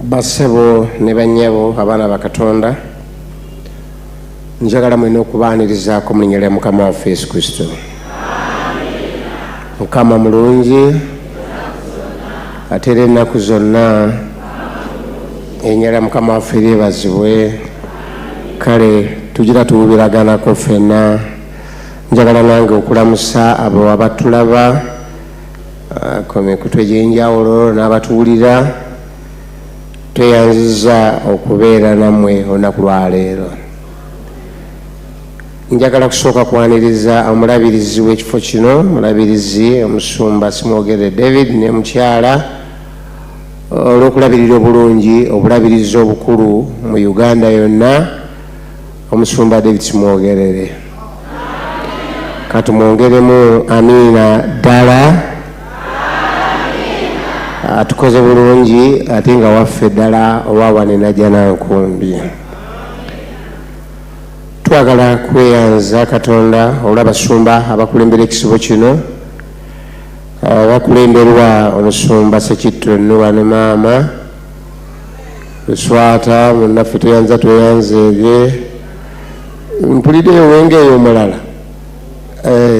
Bassebo ne bannyabo, abaana ba Katonda, njagala mulina okubaanirizaako mu linnya lya Mukama waffe Yesu Kristo. Mukama mulungi ate era ennaku zonna. Erinnya lya Mukama waffe lyebazibwe. Kale tugira tuwubiraganako ffenna. Njagala nange okulamusa abo abatulaba ku mikutu egy'enjawulo n'abatuwulira. Tweyanziza okubeera nammwe olunaku lwaleero. Njagala kusooka kwaniriza omulabirizi w'ekifo kino, Omulabirizi Omusumba Simwogerere David ne mukyala, olw'okulabirira obulungi obulabirizi obukulu mu Uganda yonna, Omusumba David Simwogerere. Katumwongeremu amiina ddala. Atukoze bulungi ate nga waffe ddala owa wano Najjanankumbi. Twagala kweyanza Katonda olw'abasumba abakulembera ekisibo kino, bakulemberwa Omusumba Sekitto Nuwa ne Maama Luswata. Munnaffe, tweyanza, tweyanzeege. Mpuliddeyo wengeeyo omulala.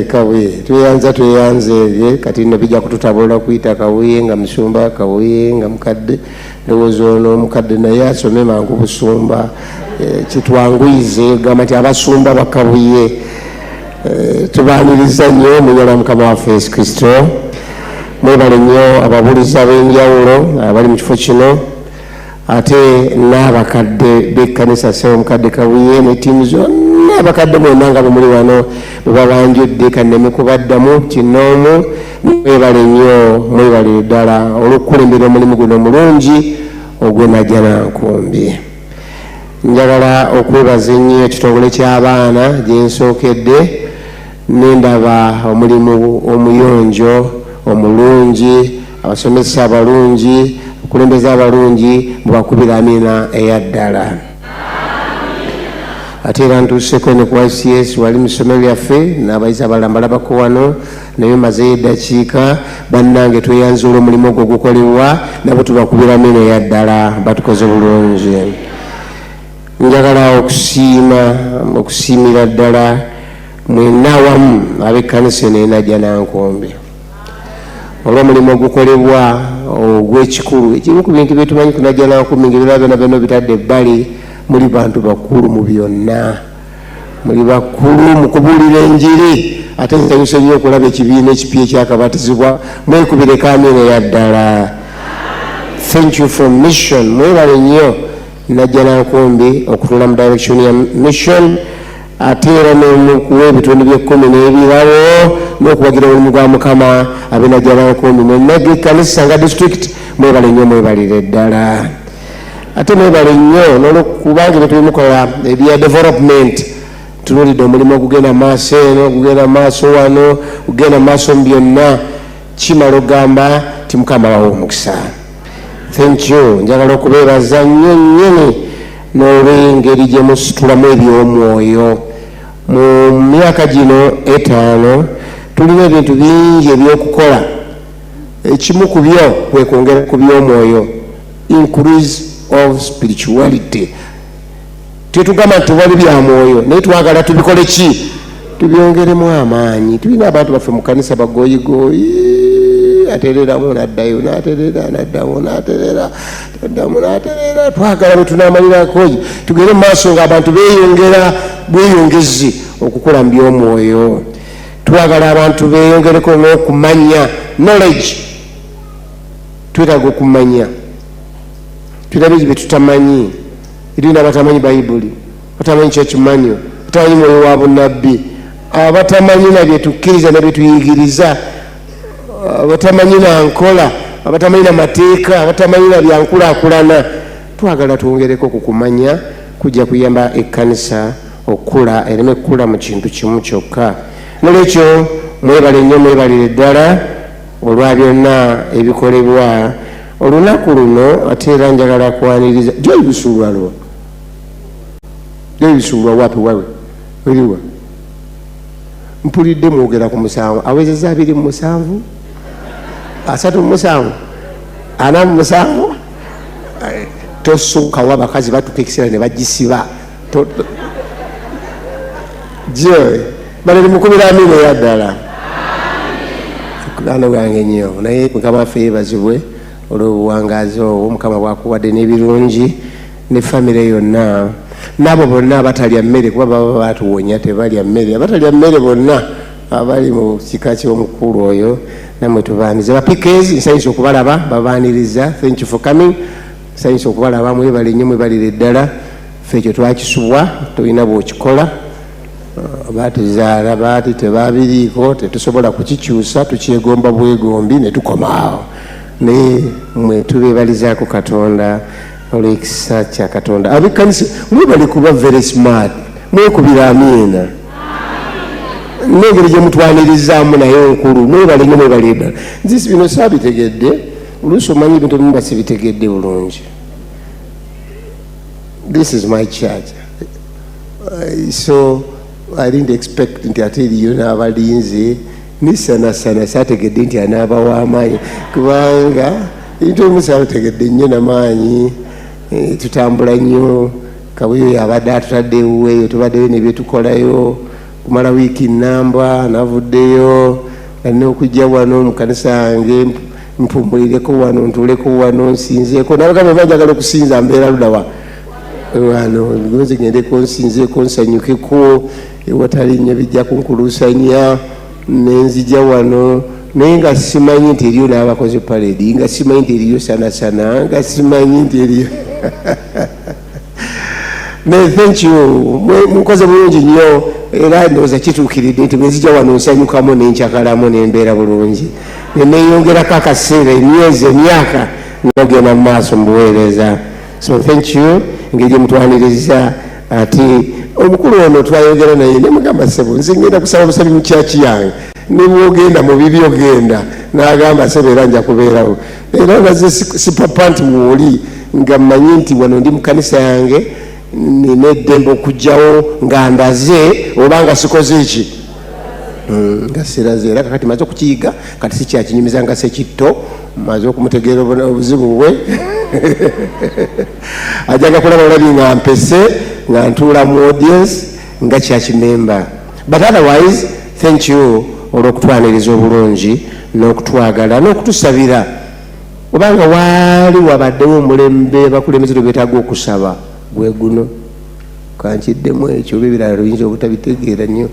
Kabuye, tweyanza, tweyanzeege. Kati nno bijja kututabula kuyita Kabuye nga musumba, Kabuye nga mukadde. Ndowooza ono omukadde naye asome mangu busumba, kitwanguyize gamba nti abasumba bakabuye. Tubaaniriza nnyo mu linnya lya Mukama waffe Yesu Kristo. Mwebale nnyo ababuulizi ab'enjawulo abali mu kifo kino, ate n'abakadde b'ekkanisa, ssebo omukadde Kabuye ne ttiimu zonna. Abakadde mwenna nga bwe muli wano, bwe babanjudde, kanneme kubaddamu kinoomu. Mwebale nnyo, mwebalire ddala olw'okukulembera omulimu guno omulungi ogw'e Najjanankumbi. Njagala okwebaza ennyo ekitongole ky'abaana gye nsookedde nendaba omulimu omuyonjo omulungi, abasomesa abalungi, abakulembeze abalungi. Mubakubira amiina eya ddala. Ate era ntuuseko ne ku YCS wali mu ssomero lyaffe n'abayizi abalala mbalabako wano, naye mazeyo eddakiika. Bannange, tweyanzula omulimu ogwo ogukolebwa, nabo tubakubira amiina eya ddala, batukoze bulungi. Njagala okusiima, okusiimira ddala mwenna awamu ab'ekkanisa eno e Najjanankumbi olw'omulimu ogukolebwa ogw'ekikulu. Ekimu ku bintu byetumanyi ku Najjanankumbi, nga ebirala byonna byonna obitadde ebbali, muli bantu bakulu mu byonna, muli bakulu mu kubuulira enjiri. Ate nsanyuse nnyo okulaba ekibiina ekipya ekyakabatizibwa. Mwekubireko amiina eya ddala. Thank you for mission. Mwebale nnyo Najjanankumbi okutunula mu direction ya mission, ate era nemukuwa ebitundu by'ekkumi n'ebirabo n'okuwagira omulimu gwa Mukama. Ab'e Najjanankumbi mwenna ekkanisa nga district, mwebale nnyo, mwebalire ddala. Ate mwebale nnyo n'olwokubanga ebintu bimukola ebya development. Tunuulidde omulimu ogugenda maaso eno, ogugenda maaso wano, ogugenda maaso mu byonna, kimala okugamba ti Mukama bawa omukisa. Thank you. Njagala okubeebaza nnyo nnyini n'olw'engeri gye musitulamu eby'omwoyo mu myaka gino 5. Tulina ebintu bingi ebyokukola. Ekimu ku byo kwe kwongera ku by'omwoyo, increase of spirituality. Tetugamba nti tewali bya mwoyo, naye twagala tubikole ki? Tubyongeremu amaanyi. Tulina abantu baffe mu kanisa bagoyigoyi, atereramu naddayo, naterera naddamu, naterera naddamu, naterera. Twagala bwe tunamalirako tugende mu maaso nga abantu beeyongera bweyongezi okukula mu by'omwoyo. Twagala abantu beeyongereko n'okumanya, knowledge. Twetaaga okumanya, tulina bingi bye tutamanyi. Erina abatamanyi Bayibuli, batamanyi kyekimanyo, batamanyi mwoyo wa bunabbi, abatamanyi na byetukkiriza ne byetuyigiriza, abatamanyi na nkola, abatamanyi na mateeka, abatamanyi na byankulaakulana. Twagala twongereko ku kumanya, kujja kuyamba ekkanisa okukula, ereme kukula mu kintu kimu kyokka. Nolwekyo mwebale nnyo, mwebalire ddala olwa byonna ebikolebwa olunaku luno. Ate era njagala kwaniriza Joyi Busuulwa. Lwo Joyi Busuulwa wapi? Wawe eriwa? Mpulidde mwogera ku musanvu, awezeza 27, 37, 47. Tosukkawo, abakazi batuuka ekiseera ne bagisiba. Joy balere mukubira amiina eyaddala muganda gwange nnyo. Naye Mukama waffe yeebazibwe olw'obuwangaazi obwo Mukama bwakuwadde n'ebirungi ne famire yonna, n'abo bonna abatalya mmere, kuba baba batuwonya tebalya mmere. Abatalya mmere bonna abali mu kika ky'omukulu oyo, nammwe tubaaniriza. Bapikezi, nsanyusa okubalaba, babaaniriza. Thank you for coming. Nsanyusa okubalaba, mwebale nnyo, mwebalire ddala. Ffe ekyo twakisubwa, tolina bw'okikola. Batuzaala baati tebabiriiko, tetusobola kukikyusa, tukyegomba bwegombi ne tukoma awo. Naye mwe tubeebalizaako Katonda olw'ekisa kya Katonda. Ab'ekkanisa mwebale kuba very smart, mwekubira amiina n'engeri gye mutwanirizaamu naye nkulu. Mwebale nnyo, mwebale ddala. Nze bino saabitegedde. Oluusi omanyi ebintu ebimu basibitegedde bulungi. This is my church. So I didn't expect nti ate eriyo n'abalinze nisanasana. Saategedde nti anaaba w'amaanyi, kubanga ebintu ebimu saabitegedde nnyo namaanyi. Tutambula nnyo. Kabuyo yabadde atutadde ewuweeyo, tubaddeyo nebyetukolayo kumala wiiki namba. Navuddeyo alina okujja wano mu kanisa yange, mpumulireko wano, ntuuleko wano, nsinzeeko. Nabagamba ba njagala okusinza, mbeera ludawa wano, nze ngendeko nsinzeeko, nsanyukeko ewatali nnyo bijja kunkuluusanya. Nenzija wano, naye nga simanyi nti eriyo n'abakoze parade, nga simanyi nti eriyo sanasana, nga simanyi nti eriyo. Naye thank you, mukoze bulungi nnyo. Era ndowooza kituukiridde nti bwenzija wano nsanyukamu nenkyakalamu nembeera bulungi, neneyongerako akaseera, emyezi, emyaka nogenda mu maaso mu buweereza. So thank you engeri gyemutwaniriza. Ate omukulu ono twayogera naye nemugamba, "Sebo, nze ngenda kusaba busabi mu kyaki yange, nebwogenda mu bibi ogenda." N'agamba, "Sebo, era nja kubeerawo." Era naze sipapa nti wooli nga mmanyi nti wano ndi mu kanisa yange, nina eddembe okugjawo nga ndaze oba nga sikoze eki, nga siraze. Era kakati maze okukiyiga, kati sikyakinyumiza nga sekitto. Maze okumutegeera obuzibu bwe. Ajjaga kulaba olabi nga mpese nga ntuula mu audience nga church member. But otherwise, thank you olw'okutwaniriza obulungi n'okutwagala n'okutusabira, kubanga waali wabaddewo omulembe abakulembeze lwe beetaaga okusaba gwe guno. Kankiddemu ekyo, oba ebirala luyinza obutabitegeera nnyo.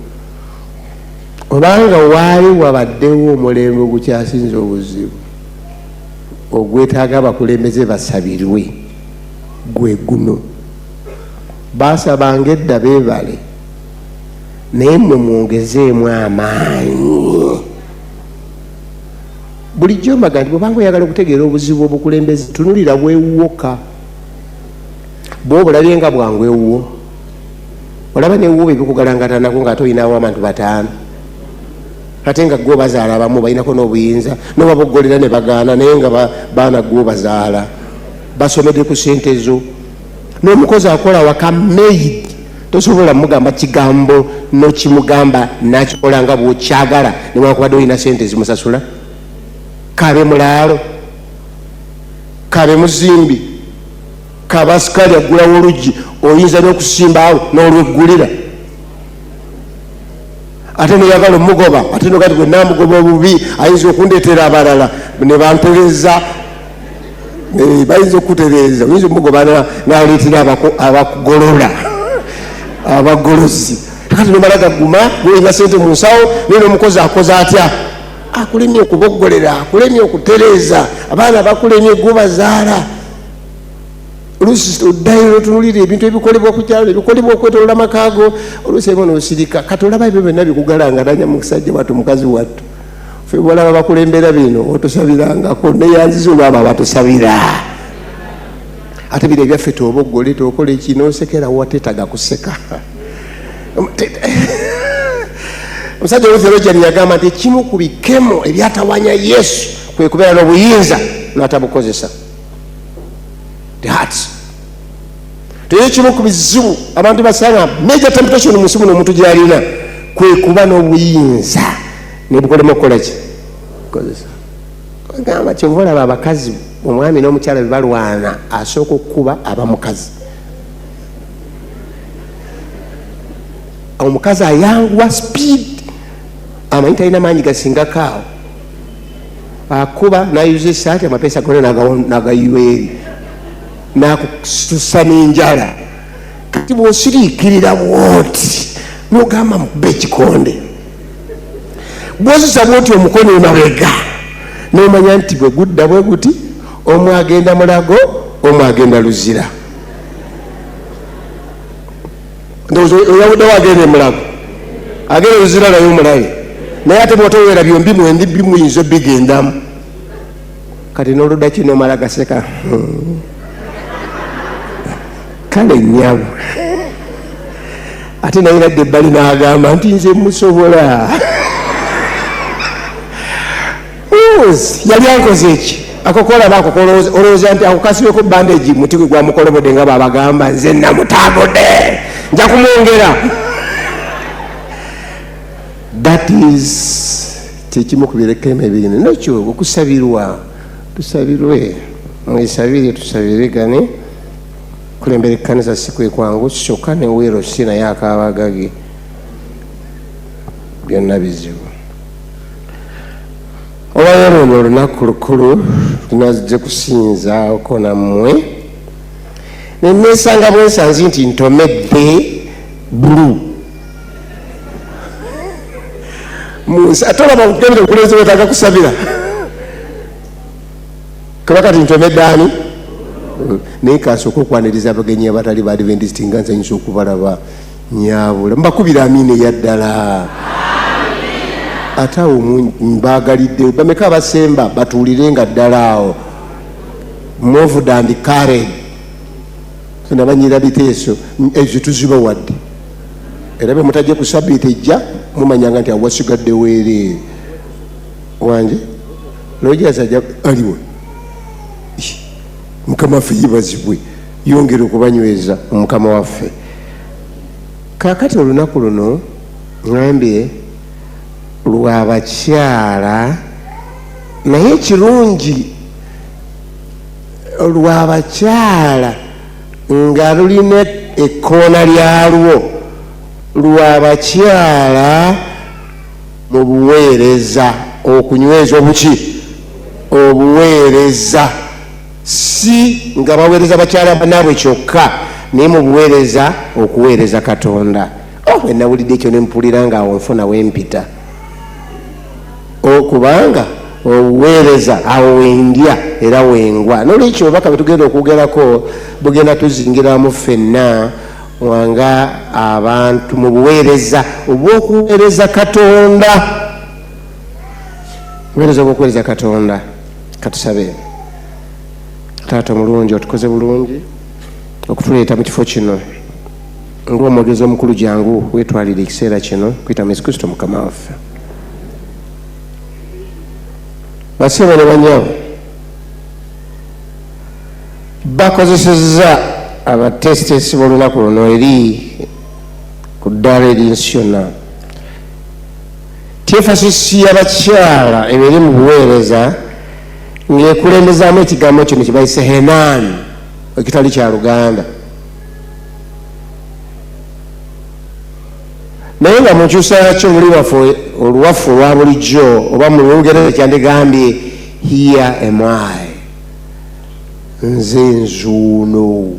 Obanga waali wabaddewo omulembe ogukyasinza obuzibu ogwetaaga abakulembeze basabirwe, gwe guno. Basabanga edda, beebale, naye mmwe mwongezeemu amaanyi. Bulijjo mbaga nti bwobanga oyagala okutegeera obuzibu obukulembeze, tunulira bwewuwoka bwoba olabye nga bwangu ewuwo, olaba newuwo bebikugalangatanako nga ate olinawo abantu bataano, ate nga gwe obazaala, abamu balinako n'obuyinza nobaboggolera ne bagaana, naye nga baana gwe obazaala, basomedde ku sente zo. N'omukozi akola waka, maid, tosobola mugamba kigambo nokimugamba nakikola nga bwokyagala, newankubadde olina sente zimusasula. Kabe mulaalo, kabe muzimbi, kabe asikaali aggulawo oluggi, oyinza n'okusimbaawo n'olweggulira. Ate noyagala omugoba, ate nogati bwe namugoba obubi ayinza okundeetera abalala ne bantereza. Bayinza okukutereeza. Oyinza omugoba naleetera abakugolola, abagolozi. Kati nomala gaguma olina sente mu nsawo, naye nomukozi akoze atya? Akulemye okuboggolera, akulemye okutereeza, abaana bakulemye, gubazaala. Oluusi oddayo notunulira ebintu ebikolebwa ku kyalo, ebikolebwa okwetolola amakaago, oluusi ebo nosirika. Kati olaba ebyo byonna bikugalangalanya musajja wattu, mukazi wattu. Fe bolaba bakulembera bino, otusabirangako neyanziza olwabo abatusabira. Ate bino ebyaffe, toboggole, tokola eki, nosekera wateetaga kuseka. Omusajja omutheologian yagamba nti ekimu ku bikemo ebyatawanya Yesu kwe kubeera n'obuyinza n'atabukozesa. The heart teyo ekimu ku bizibu abantu basanga, major temptation mu nsi muno omuntu gyalina kwe kuba n'obuyinza nebukolemu okukola ki? Kozesa. Gamba kyova olaba abakazi Omwami n'omukyala bwe balwana, asooka okukuba aba mukazi. Omukazi ayanguwa speed, amanyi talina maanyi gasingako awo, akuba nayuza esaati, amapeesa gona nagayiwa eri, nakususa n'enjala. Kati bwosiriikirira bwoti nogamba mukuba ekikonde, bwozisa bwoti omukono emabega, nomanya nti bwe gudda bwe guti, omu agenda Mulago, omu agenda Luzira. Ndowooza oyawuddewo agenda Emulago, agenda Luzira naye omulabe naye. Ate bwotowera byombi mwendi bimuyinza obigendamu. Kati n'oludda kino omala gaseka. Kale nnyabo, ate naye nadda ebbali n'agamba nti nze musobola. Yali ankoze eki? Akokolaba olowooza nti akukasibeko bandage, muti gwe gwamukolobodde, nga babagamba nze namutambudde, nja kumwongera. That is kyekimu ku birekema ebirina nokyo okusabirwa. Tusabirwe, mwesabire, tusabirigane. Kulembera ekkanisa si kwe kwangu kyokka, ne weero si naye akaabagage, byonna bizibu. Olwaleero luno olunaku lukulu, tunazijje kusinzaako nammwe, nenesanga bwensanzi nti ntomedde bulu munsi. Ate olaba kugenda obukulembeze bwetaaga kusabira kuba kati ntomedde ani? Naye kasooka okwaniriza abagenyi abatali ba Adventist, nga nsanyusa okubalaba. Nyabula mbakubira amiina eyaddala. Ate awo mbagalidde bameka abasemba batuulire nga ddala awo moved and carried nabanyira biteeso ezo tuzibawadde. Era bwe mutajja ku sabiiti ejja, mumanyanga nti awo wasigadde weereere. Wanje Rogers ajja aliwo. Mukama waffe yebazibwe, yongera okubanyweza Mukama waffe. Kaakati olunaku luno ŋambye lwabakyala, naye ekirungi lwabakyala nga lulina ekkoona lyalwo, lwabakyala mu buweereza, okunyweza obuki obuweereza, si nga baweereza bakyala banaabwe kyokka, naye mu buweereza okuweereza Katonda. Oh, bwe nawulidde ekyo ne mpulira nga awo nfuna wempita, okubanga obuweereza awo wendya era wengwa. Nolwekyo obubaka bwe tugenda okwogerako bugenda tuzingiramu ffenna nga abantu mu buweereza obw'okuweereza Katonda, buweereza obw'okuweereza Katonda. Katusabe. Taata omulungi, otukoze bulungi okutuleeta mu kifo kino. Ng'omwogezi omukulu, jangu weetwalire ekiseera kino, kuyita mu Yesu Kristo Mukama waffe. Bassebo ne bannyabo, bakozesezza abateesiteesi b'olunaku luno eri ku ddaala ery'ensi yonna ti emphasis y'abakyala ebeere mu buweereza, ng'ekulembezaamu ekigambo kino kye bayise henan, ekitali kya Luganda, naye nga mu nkyusa yakyo muli waffe oluwaffe olwa bulijjo oba mu Lungereza kyandigambye "Here am I", nze nzuuno.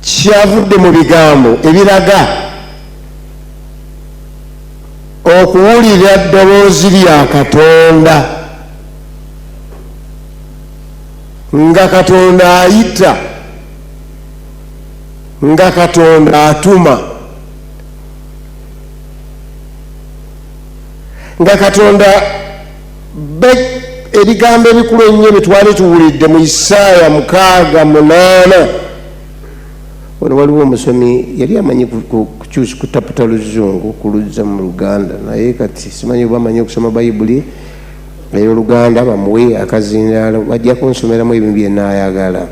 Kyavudde mu bigambo ebiraga okuwulira ddoboozi lya Katonda, nga Katonda ayita, nga Katonda atuma, nga Katonda. Ebigambo ebikulu ennyo bye twali tuwulidde mu Isaaya 68. Wano waliwo omusomi yali amanyi kukyusa, kutaputa Luzungu kuluzza mu Luganda, naye kati simanyi oba amanyi okusoma Bayibuli ey'Oluganda. Bamuwe akazindaalo, bajja kunsomeramu ebintu byenaayagala.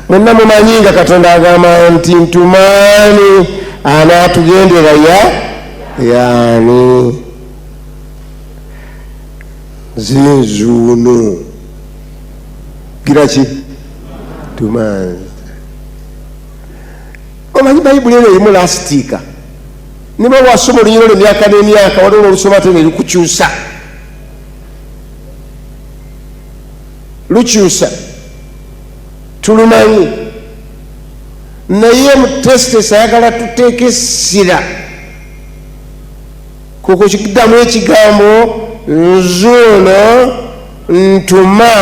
Mwenna mumanyi nga Katonda agamba nti, "Ntumaani anaatugendera ya yaani?" Nze nzuuno, gira ki tumanzi. Omanyi Bayibuli eno erimu lasitiika, niba wasoma olunyiriro emyaka n'emyaka, waliwo olusoma ate nerukukyusa, lukyusa. Tulumanyi, naye mu testes ayagala tuteeke essira ku kukiddamu ekigambo "nzuuno ntuma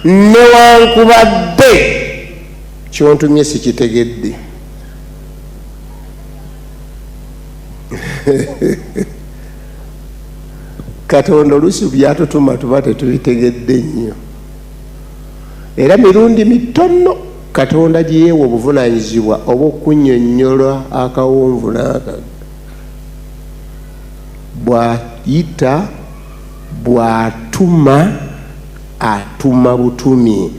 newankubadde kyontumye sikitegedde." Katonda oluusi byatutuma tuba tetubitegedde nnyo, era mirundi mitono Katonda gye yeewa obuvunaanyizibwa obw'okunnyonnyola akawonvu n'akaga. Bw'ayita, bw'atuma, atuma butumi.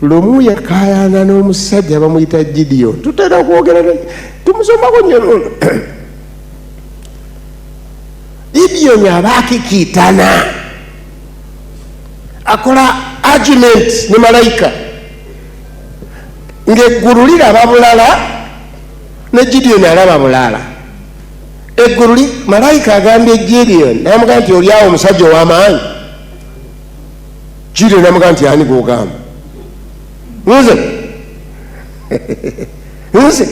Lumu yakaayana n'omusajja bamuyita Gideon, tutera okwogera, tumusomako nnyo nono. Gideon aba akikiitana, akola argument ne malayika ng'eggulu liraba bulala ne Gideon alaba bulala. Eggulu, malayika agambye Gideon, namugamba nti, "Oli awo omusajja ow'amaanyi?" Gideon namugamba nti, "Ani gwogamba? Nze, nze."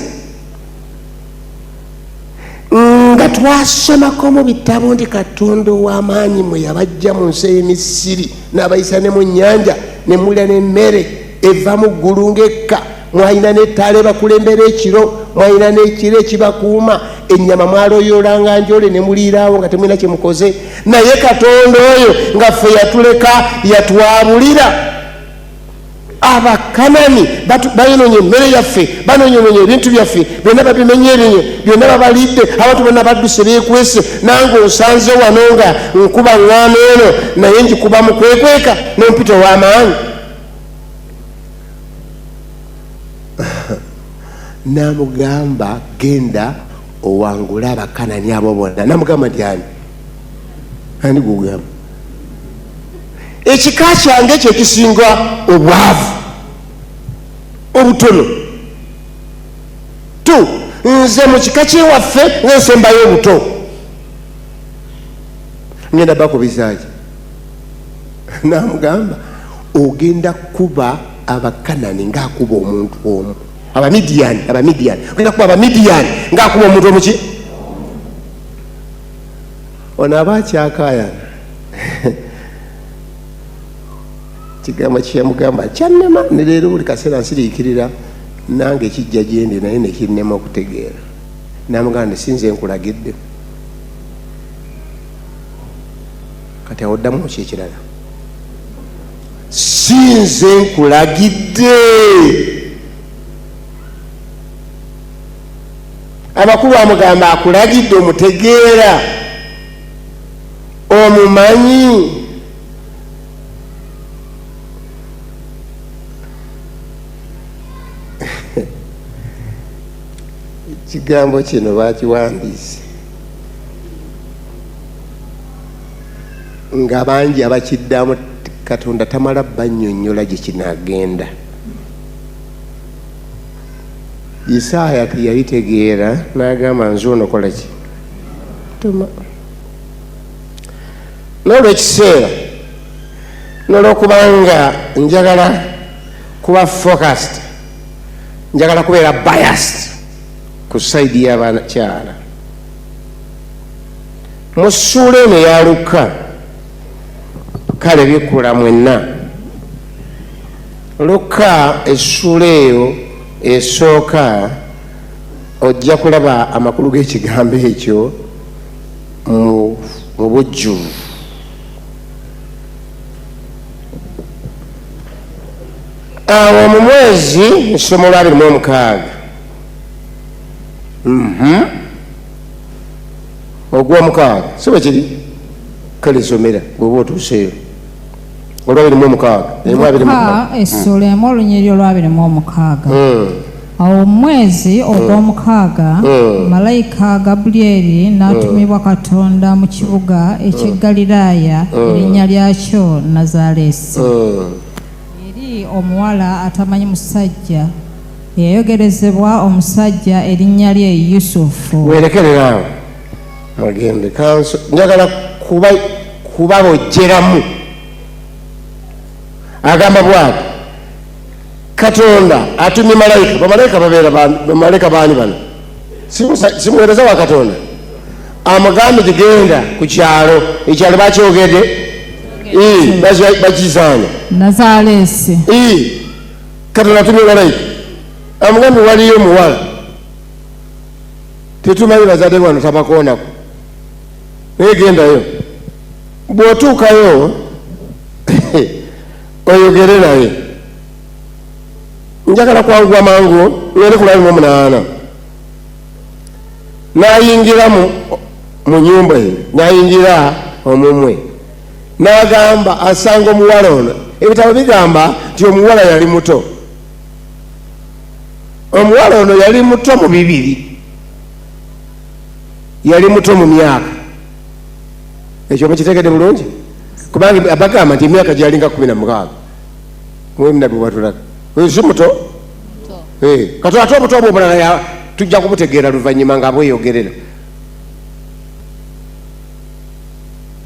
Nga twasomako mu bitabo nti Katonda ow'amaanyi mwe yabajja mu nsi ey'Emisiri n'abayisa ne mu nnyanja, ne mulya n'emmere eva mu ggulu ng'ekka, mwalina n'ettaala ebakulembera ekiro, mwalina n'ekiro ekibakuuma, ennyama mwaloyoolanga njole ne muliiraawo nga temulina kye mukoze. Naye Katonda oyo nga ffe yatuleka, yatwabulira. Abakanani bayononye emmere yaffe, banonyononya ebintu byaffe byonna, babimenye ebinyo byonna, babalidde, abantu bonna badduse beekwese. Nange osanze wano nga nkuba ŋŋaano eno, naye njikuba mu kwekweka n'ompita ow'amaanyi. Namugamba, "Genda owangule Abakanani abo bonna." Namugamba nti, "Ani, ani gugamba? Ekika kyange kyekisinga obwavu, obutono tu. Nze mu kika kyewaffe ngensembayo obuto, ngenda bakubizaki?" Namugamba, "Ogenda kuba Abakanani ngaakuba omuntu omu, Abamidiyani, Abamidiyani, ogenda kuba Abamidiyani ngaakuba omuntu omuki." Ono aba akyakayana. Kigambo kyeyamugamba kyannema, ne leero buli kaseera nsiriikirira nange kijja gyendi, naye nekinnema okutegeera. Namugamba nti, "Sinze nkulagidde?" Kati awo ddamu ki ekirala? "Sinze nkulagidde?" Abakulu amugamba, "Akulagidde omutegeera, omumanyi?" Ekigambo kino bakiwandiise nga bangi abakiddamu, Katonda tamala bannyonnyola gye kinagenda. Isaaya teyabitegeera, n'agamba, "Nze ono, kola ki? Tuma." N'olwekiseera, n'olwokubanga njagala kuba focused, njagala kubeera biased ku side y'abakyala mu ssuula eno eya Lukka. Kale bikula mwenna Lukka essuula eyo esooka, ojja kulaba amakulu g'ekigambo ekyo mu bujjuvu. Awo mu mwezi nsoma olwa 26, Ogwomukaaga, si bwe kiri? Kale nsomera bw'oba otuuseeyo, olwa 26, emu 26. Luka essuula 1, olunyiriri olwa 26. Awo mu mwezi ogw'omukaaga malayika Gabulyeri n'atumibwa Katonda mu kibuga eky'e Ggaliraaya erinnya lyakyo Nazaaleesi, eri omuwala atamanyi musajja eyayogerezebwa omusajja erinnya lye Yusufu. Werekerera awo agende kanso njagala kuba kubabojjeramu. Agamba bwati, Katonda atumye malayika. Bamalayika babeera bamalayika baani bano? Si muweereza wa Katonda amugambye gigenda ku kyalo, ekyalo bakyogedde bakisaanya Nazaaleesi. Katonda atumye malayika amugambye waliyo omuwala tetumanyi bazadde bano tabakoonako, naye gendayo, bw'otuukayo oyogere naye. Njagala kwanguwa mangu ngende ku lwabiri mu omunaana. N'ayingira mu nyumba eyo, n'ayingira omumwe, n'agamba asanga omuwala ono. Ebitabo bigamba nti omuwala yali muto, omuwala ono yali muto mu bibiri, yali muto mu myaka. Ekyo mukitegedde bulungi? Kubanga bagamba nti emyaka gyalinga 16 nabbi bwatulaga. Oyo si muto? Kati ate obuto obwo obulala tujja kubutegeera luvannyuma nga bweyogerera.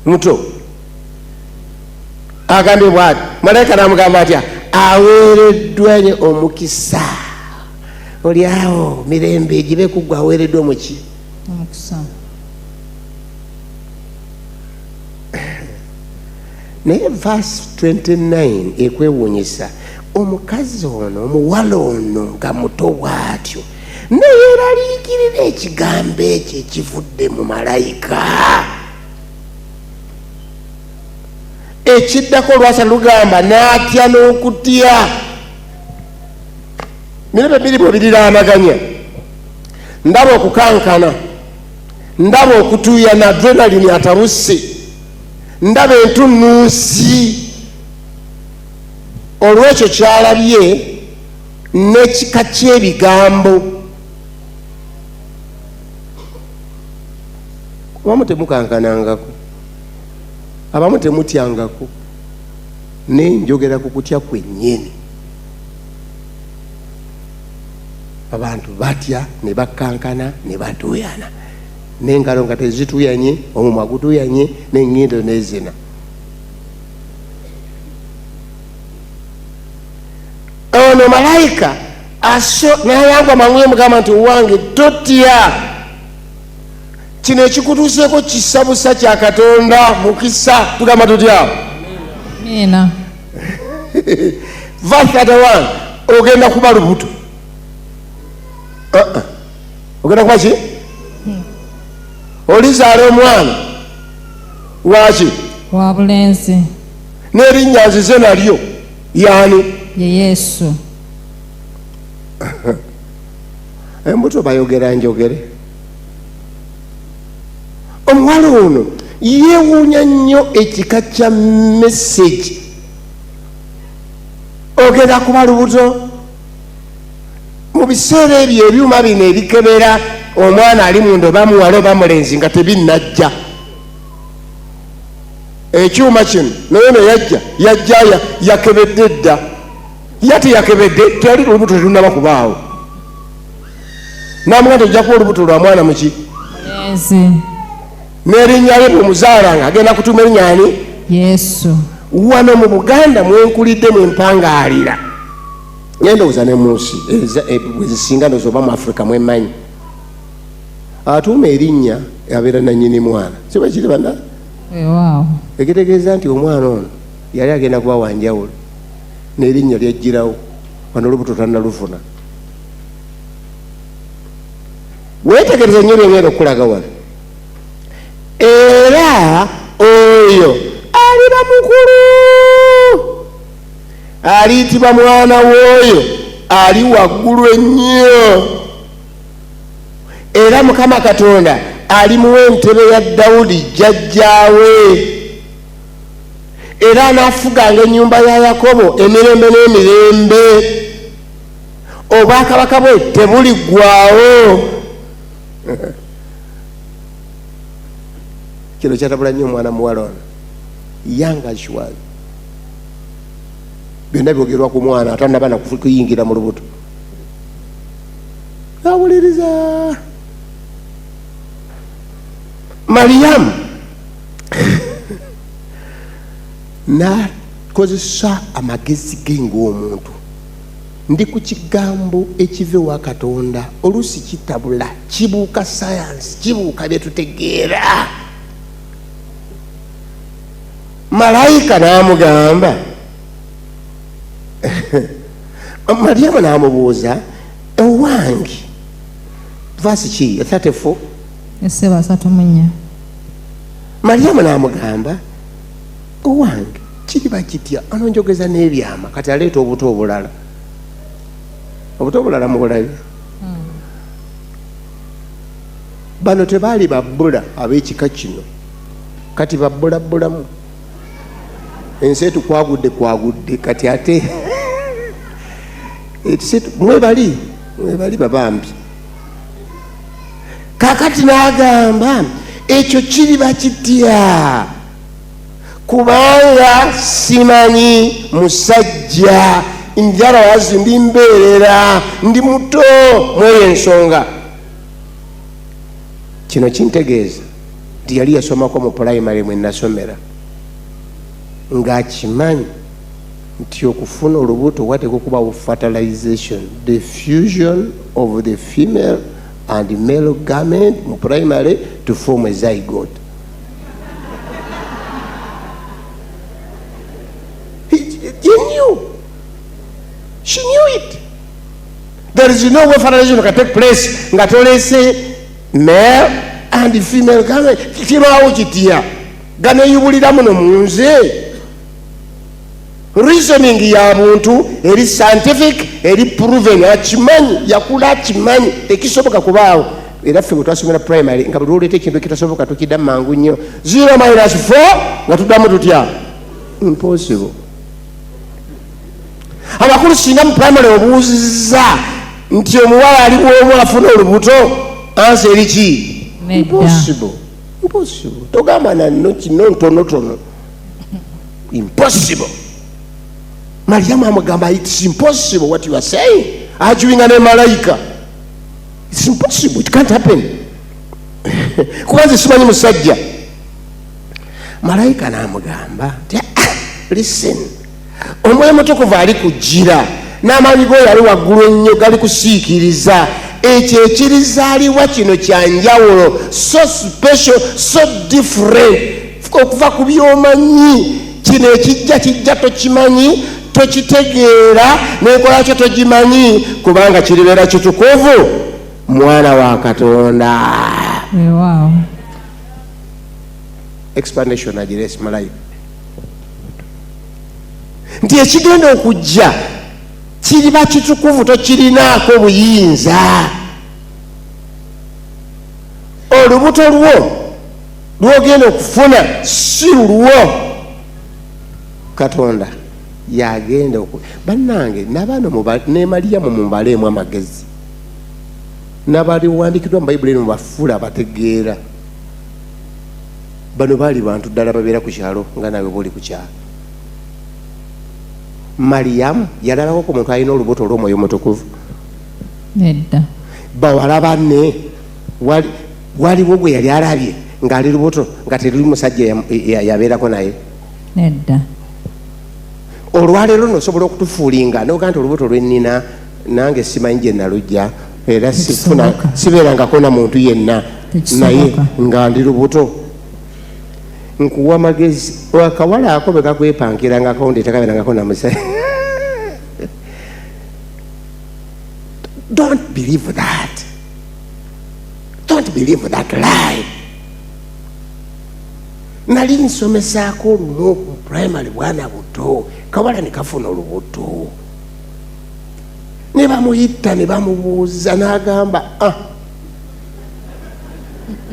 Muto agambye bwati, malayika n'amugamba atya? Aweereddwa omukisa oli awo, mirembe gibe kuggwa, aweereddwa omuki? Omukisa. Naye verse 29 ekwewuunyisa. Omukazi ono, omuwala ono nga muto bw'atyo, neyeraliikirira ekigambo ekyo ekivudde mu malayika. Ekiddako olwasa lugamba n'atya n'okutya. Mirembe biri bwe biriraanaganya, ndaba okukankana, ndaba okutuuyana, adrenaline atabuse, ndaba entunnunsi olw'ekyo kyalabye n'ekika ky'ebigambo. Abamu temukankanangako, abamu temutyangako, naye njogera ku kutya kwennyini. Abantu batya ne bakankana ne batuuyana n'engalo nga tezituuyanye, omumwa gutuuyanye n'ennyindo n'ezina. Ono malayika aso n'ayangwa mangu yamugamba nti wange totya, kino ekikutuuseeko kisa busa kya Katonda, mukisa. Tugamba tutya? Amiina. Verse 31, ogenda kuba lubuto. Uh-uh. Ogenda kuba ki? Olizaala omwana waki? Wa bulenzi. N'erinnya nzize nalyo yaani? Ye Yesu. Embuto bayogera njogere. Omuwala ono yeewuunya nnyo ekika kya message. Ogenda kuba lubuto. Mu biseera ebyo ebyuma bino ebikebera omwana ali munda oba muwala oba mulenzi nga tebinnajja, ekyuma kino naye no yajja yajja yakebedde dda, ye teyakebedde, teyali olubuto terunnaba kubaawo. Namuga nti ojja kuba olubuto lwa mwana muki? Mulenzi. N'erinnya lye bw'omuzaalanga agenda kutuuma erinnya ani? Yesu. Wano mu Buganda mwenkulidde mwempangaalira, naye ndowooza ne mu nsi bwe zisinga, ndowooza oba mu Africa mwemmanyi, atuuma erinnya abeera nannyini mwana. Si bwe kiri banna? Weewaawo. Ekitegeeza nti omwana ono yali agenda kuba wanjawulo n'erinnya lyajjirawo wano olubuto tannalufuna. Weetegereze nnyo byengenda okukulaga wano. Era oyo aliba mukulu, aliyitibwa mwana w'oyo ali waggulu ennyo, era Mukama Katonda alimuwa entebe ya Dawudi jjajjaawe, era anaafuganga ennyumba ya Yakobo emirembe n'emirembe. Obwakabaka bwe tebuliggwawo. Kino kyatabula nnyo omwana muwala ono, young as she was. Byonna byogerwa ku mwana atanaba na kuyingira mu lubuto. Awuliriza Mariyamu n'akozesa amagezi ge ng'omuntu. Ndi ku kigambo ekiva ewa Katonda, oluusi kitabula, kibuuka sayansi, kibuuka bye tutegeera. Malayika n'amugamba, Mariyamu n'amubuuza, owange, verse ki? 34. Essebo, 34. Mariyamu n'amugamba, owange, kiriba kitya anonjogeza n'ebyama? Kati aleeta obuto obulala, obuto obulala mubulabi. Bano tebaali babbula ab'ekika kino, kati babbulabbulamu. Ensi etukwagudde kwagudde kati ate mwebali, mwebali babambi. Kakati n'agamba, ekyo kiriba kitya, kubanga simanyi musajja, njala wazi, ndi mbeerera, ndi muto mweyo ensonga. Kino kintegeeza nti yali yasomako mu pulayimale mwe nasomera, ng'akimanyi nti okufuna olubuto wateekwa okubawo fertilization, the fusion of the female and male gamete mu primary to form a zygote. He knew. She knew it. There is no way fertilization can take place nga tolese male and female gamete. Kibaawo kitya? Ganeyubulira muno mu nze. Reasoning ya muntu eri scientific, eri proven, akimanyi, yakula akimanyi, tekisoboka kubaawo. Era ffe bwe twasomera primary, nga buli lwoleeta ekintu ekitasoboka tukiddamu mangu nnyo. 0 minus 4, nga tuddamu tutya? Impossible. Amakulu, singa mu primary obuuzizza nti omuwala ali bwomu afuna olubuto, answer eri ki? Nedda. Impossible, impossible. Togamba nanno kino ntonotono, impossible. Mariyamu amugamba, it's impossible what you are saying. Arguinga ne malayika, it's impossible, it can't happen, kuba nze simanyi musajja. Malayika n'amugamba nti, "Ah, listen, Omwoyo Mutukuvu ali kujjira, n'amaanyi g'oyo ali waggulu ennyo gali kusiikiriza. Ekyo ekirizaalibwa kino kyanjawulo, so special, so different okuva ku byomanyi. Kino ekijja kijja tokimanyi, tokitegeera, n'enkola kyo togimanyi, kubanga kiribeera kitukuvu, mwana wa Katonda." Weewaawo. Explanation agiresi malayika nti ekigenda okujja kiriba kitukuvu, tokirinaako buyinza. Olubuto lwo lwogenda okufuna si lulwo, Katonda yagenda oku. Bannange, nabano ne Mariyamu mubaleemu amagezi, nabaliwandikiddwa mu Bayibuli eno mubafuula abategeera. Bano baali bantu ddala babeera ku kyalo nga nawe boli ku kyalo. Mariyamu yalabako ku muntu alina olubuto olw'Omwoyo Mutukuvu? Nedda. Bawala banne waliwo gwe yali alabye ng'ali lubuto nga teruli musajja yabeerako naye? Nedda. Olwaleero nosobola okutufoolinga noga nti olubuto lwenina nange simanyi gye nalujja, era sifuna, Tekisoboka. sibeerangako na muntu yenna, Tekisoboka. naye nga ndi lubuto. Nkuwa magezi, akawala ako bwe kakwepankirangako nti tekabeerangako na musajja, don't believe that, don't believe that lie. Nali nsomesaako olumu ku primary, bwana buto, kawala ne kafuna olubuto, ne bamuyita ne bamubuuza, n'agamba, "Ah,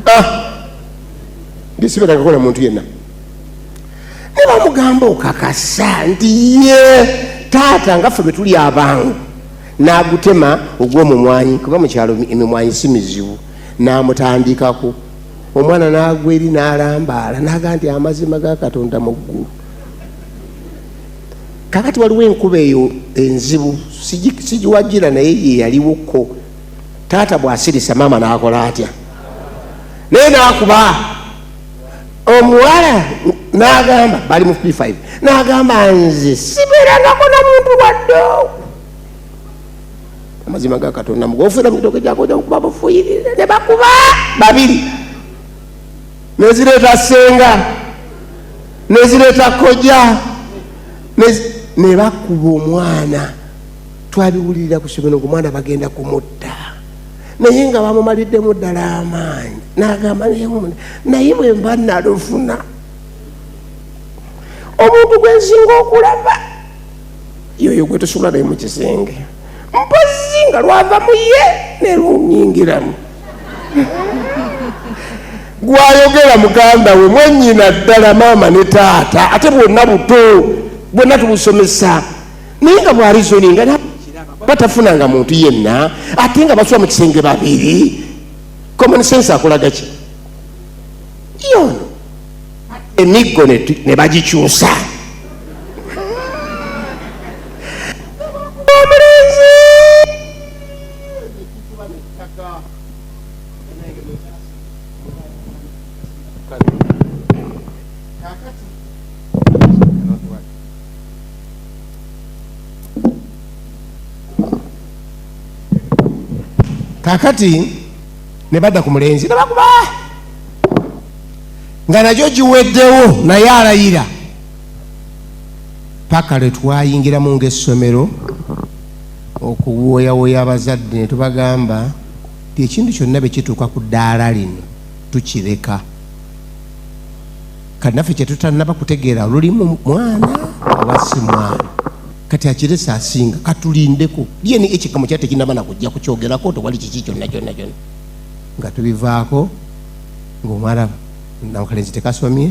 ah, ndisibeerangako na muntu yenna." Ne bamugamba, okakasa nti ye taata? Nga ffe bwe tuli abangu. N'agutema ogw'omumwanyi, kuba mu kyalo emimwanyi si mizibu, n'amutandikako. Omwana n'agwa eri n'alambaala, n'agamba nti amazima ga Katonda mu ggulu. Kakati waliwo enkuba eyo enzibu, sigiwagira, naye ye yaliwoko. Taata bw'asirisa, maama n'akola atya? Naye n'akuba omuwala, n'agamba bali mu P5, n'agamba nze sibeerangako na muntu wadde. Amazima ga Katonda, mugofuira mukitoke kyakoja kuba bufuyirire, ne bakuba babiri, nezireeta senga, nezireeta koja, ne bakuba omwana. Twabiwulirira ku ssomero ng'omwana bagenda kumutta, naye nga bamumaliddemu ddala amaanyi. N'agamba naye bwe mba nalufuna omuntu gwensinga okulaba yoyo gwe tusula naye mu kisenge, mpozi nga lwava mu ye ne lunyingiramu. Gwayogera muganda we, mwennyina ddala, maama ne taata, ate bwonna buto, bwonna tubusomesa, naye nga bw'areasoninga batafunanga muntu yenna, ate nga basula mu kisenge babiri. Common sense akulaga ki? Yono emiggo ne bagikyusa. Omulenzi kakati ne badda ku mulenzi ne bakuba nga nagyo giweddewo, naye alayira paka lwe twayingiramu ng'essomero okuwooyawoya abazadde ne tubagamba nti ekintu kyonna bwe kituuka ku ddaala lino tukireka. Kati naffe kyetutannaba kutegeera lulimu mwana oba si mwana, kati akirese asinga katulindeko DNA ekikamo kyali tekinaba nakujja kukyogerako, tewali kiki kyonna kyonna kyonna nga tubivaako. Ng'omwana nakalenzi tekasomye,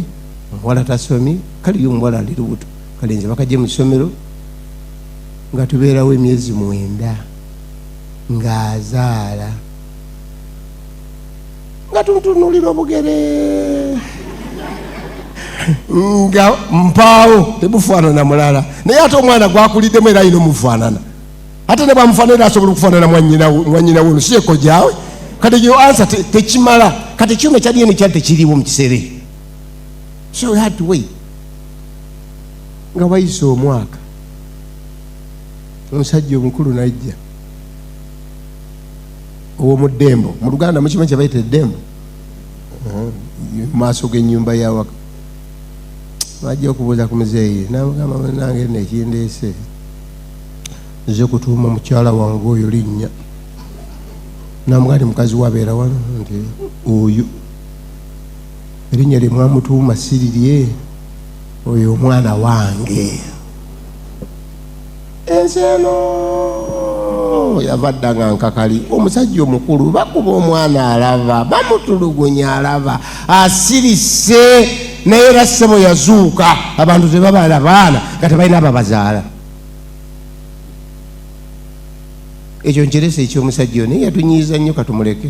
omuwala tasomye, kale ye omuwala ali lubuto, kalenzi bakajje mu ssomero. Nga tubeerawo emyezi 9 ng'azaala, nga tuntunuulira obugere nga mpaawo tebufaanana mulala, naye ate omwana gwakuliddemu era alina omufaanana, ate ne bwamufaanana era asobola okufaanana mwannyina we ono si ekojaawe. Kati yo answer tekimala. Kati ekyuma ekya DNA kyali tekiriiwo mu kiseera ekyo, so we had to wait. Nga wayise omwaka, omusajja omukulu najja ow'omuddembo. Mu Luganda mukimanyi kye bayita eddembo? Mu maaso g'ennyumba yawaka bajja okubuuza ku muzeeyi, namugamba munange nno ekindeese nze kutuuma mukyala wange oyo linnya. Namugamba nti mukazi we abeera wano, nti oyo erinnya lye mwamutuuma sirirye, oyo omwana wange. Ensi eno yava dda nga nkakali. Omusajja omukulu bakuba omwana alaba, bamutulugunya alaba, asirise, naye era ssebo yazuuka. Abantu tebabala baana nga tebalina ababazaala. Ekyo nkirese ekyomusajja oyo, naye yatunyiiza nnyo. Katumuleke,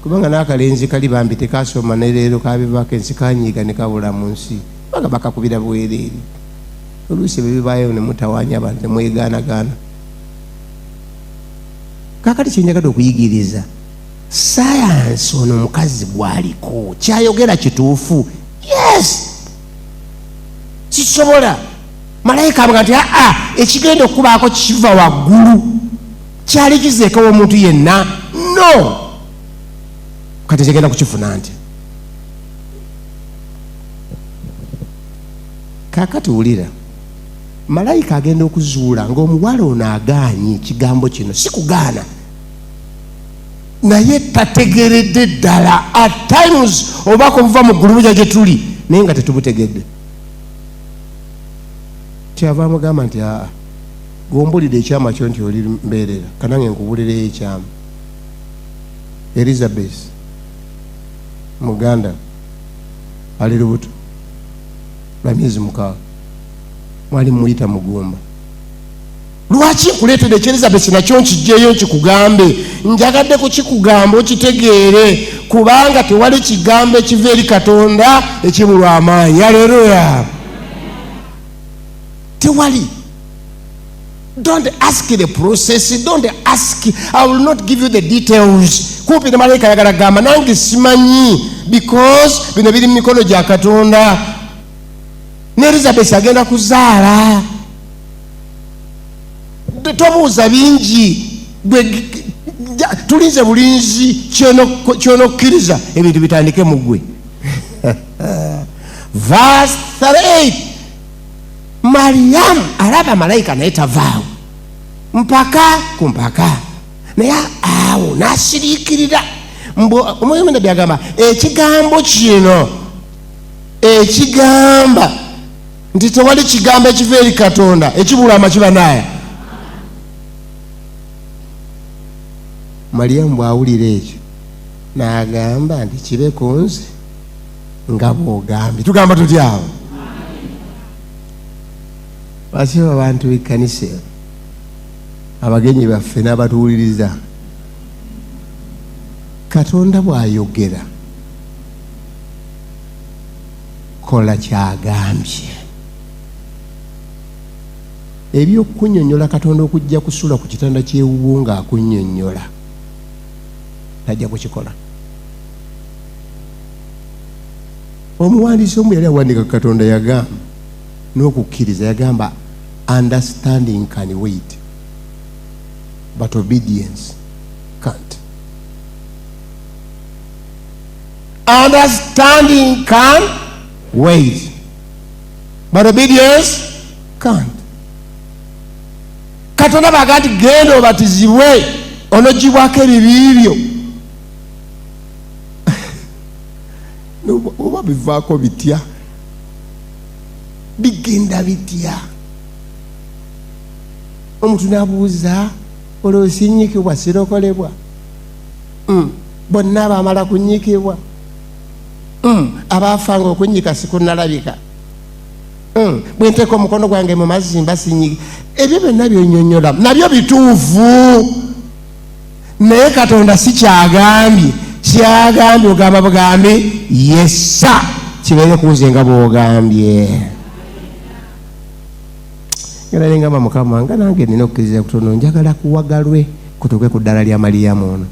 kubanga n'akalenzi kali bambi tekasoma, ne leero kabivaako ensi, kanyiiga ne kabula mu nsi, kubanga bakakubira bwereere. Oluusi ebyo bibaayo ne mutawaanya abantu ne mwegaanagaana. Kaakati kyenjagadde okuyigiriza sayansi, ono omukazi gwaliko kyayogera kituufu? Yes, kisobola. Malayika amuga nti aa, ekigenda okubaako kiva waggulu, kyali kizeekawo omuntu yenna? No. Kati kigenda kukifuna nti kaakati wulira, malayika agenda okuzuula ng'omuwala ono agaanye ekigambo kino. Si kugaana, naye tategeredde ddala. At times obubaka obuva mu ggulu bujja gye tuli, naye nga tetubutegedde. Kyava amugamba nti aa, gombulidde ekyama kyo nti oli mbeerera, kanange nkubulireyo ekyama. Elizabeth muganda ali lubuto lwa myezi 6, mwali muyita mugumba. Lwaki nkuleetedde ekya Elizabesi nakyo nkijjeeyo nkikugambe? Njagadde kukikugamba okitegeere, kubanga tewali kigambo ekiva eri Katonda ekibulwa amaanyi. Aleluya! Tewali. Don't ask the process, don't ask. I will not give you the details. Kumpi ne malayika ayagala gamba nange simanyi, because bino biri mu mikono gya Katonda. Ne Elizabeth agenda kuzaala. Tobuuza bingi, gwe tulinze bulinzi kyonokkiriza ebintu bitandike mu ggwe. Verse 38, Mariyamu alaba malayika naye tavaawo mpaka ku mpaka, naye awo n'asiriikirira. Omwoyo nabbi agamba ekigambo kino ekigamba nti tewali kigambo ekiva eri Katonda ekibula amakiba. Naaya Mariyamu bw'awulira ekyo n'agamba nti kibe ku nze nga bw'ogambye. Tugamba tutyawo basiba abantu b'ekkanisa, abagenyi baffe n'abatuwuliriza? Katonda bw'ayogera, kola kyagambye. Ebyokunyonyola Katonda okujja kusula ku kitanda kyewuwo ng'akunnyonnyola, tajja kukikola. Omuwandiisi omu yali awandiika ku Katonda, yagamba n'okukkiriza, yagamba, "Understanding can wait, but obedience can't." Understanding can wait, but obedience can't. Katonda baga nti genda obatizibwe onogibwako ebibi byo, oba bivaako bitya, bigenda bitya? Omuntu nabuuza, olwo sinyikibwa sirokolebwa? Bonna bamala kunyikibwa? Abaafanga okunyika sikunalabika. Bwe nteeka omukono gwange mu mazzi mba sinyiki? Ebyo byonna byonyonyola nabyo bituufu, naye Katonda si kyagambye. Kyagambye ogamba bugambi, "Yesa, kibeere kunze nga bwogambye." Ngenda nengamba, Mukama, nga nange nina okukkiriza kutono, njagala kuwagalwe kutuuke ku ddala lya Mariyamu ono.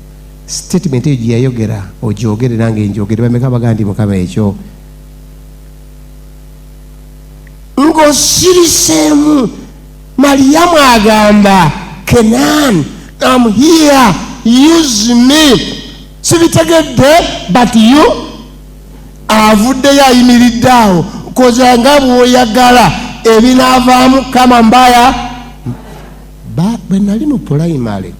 Statement eyo gye yayogera ogyogere, nange njogere. Bameka baga nti, "Mukama, ekyo ng'osiriseemu"? Mariyamu agamba, "Kenan, am here, use me. Sibitegedde, but you." Avuddeyo, ayimiridde awo, koza nga bw'oyagala, ebinaavaamu kama mbaya. Bwe nali mu pulayimale,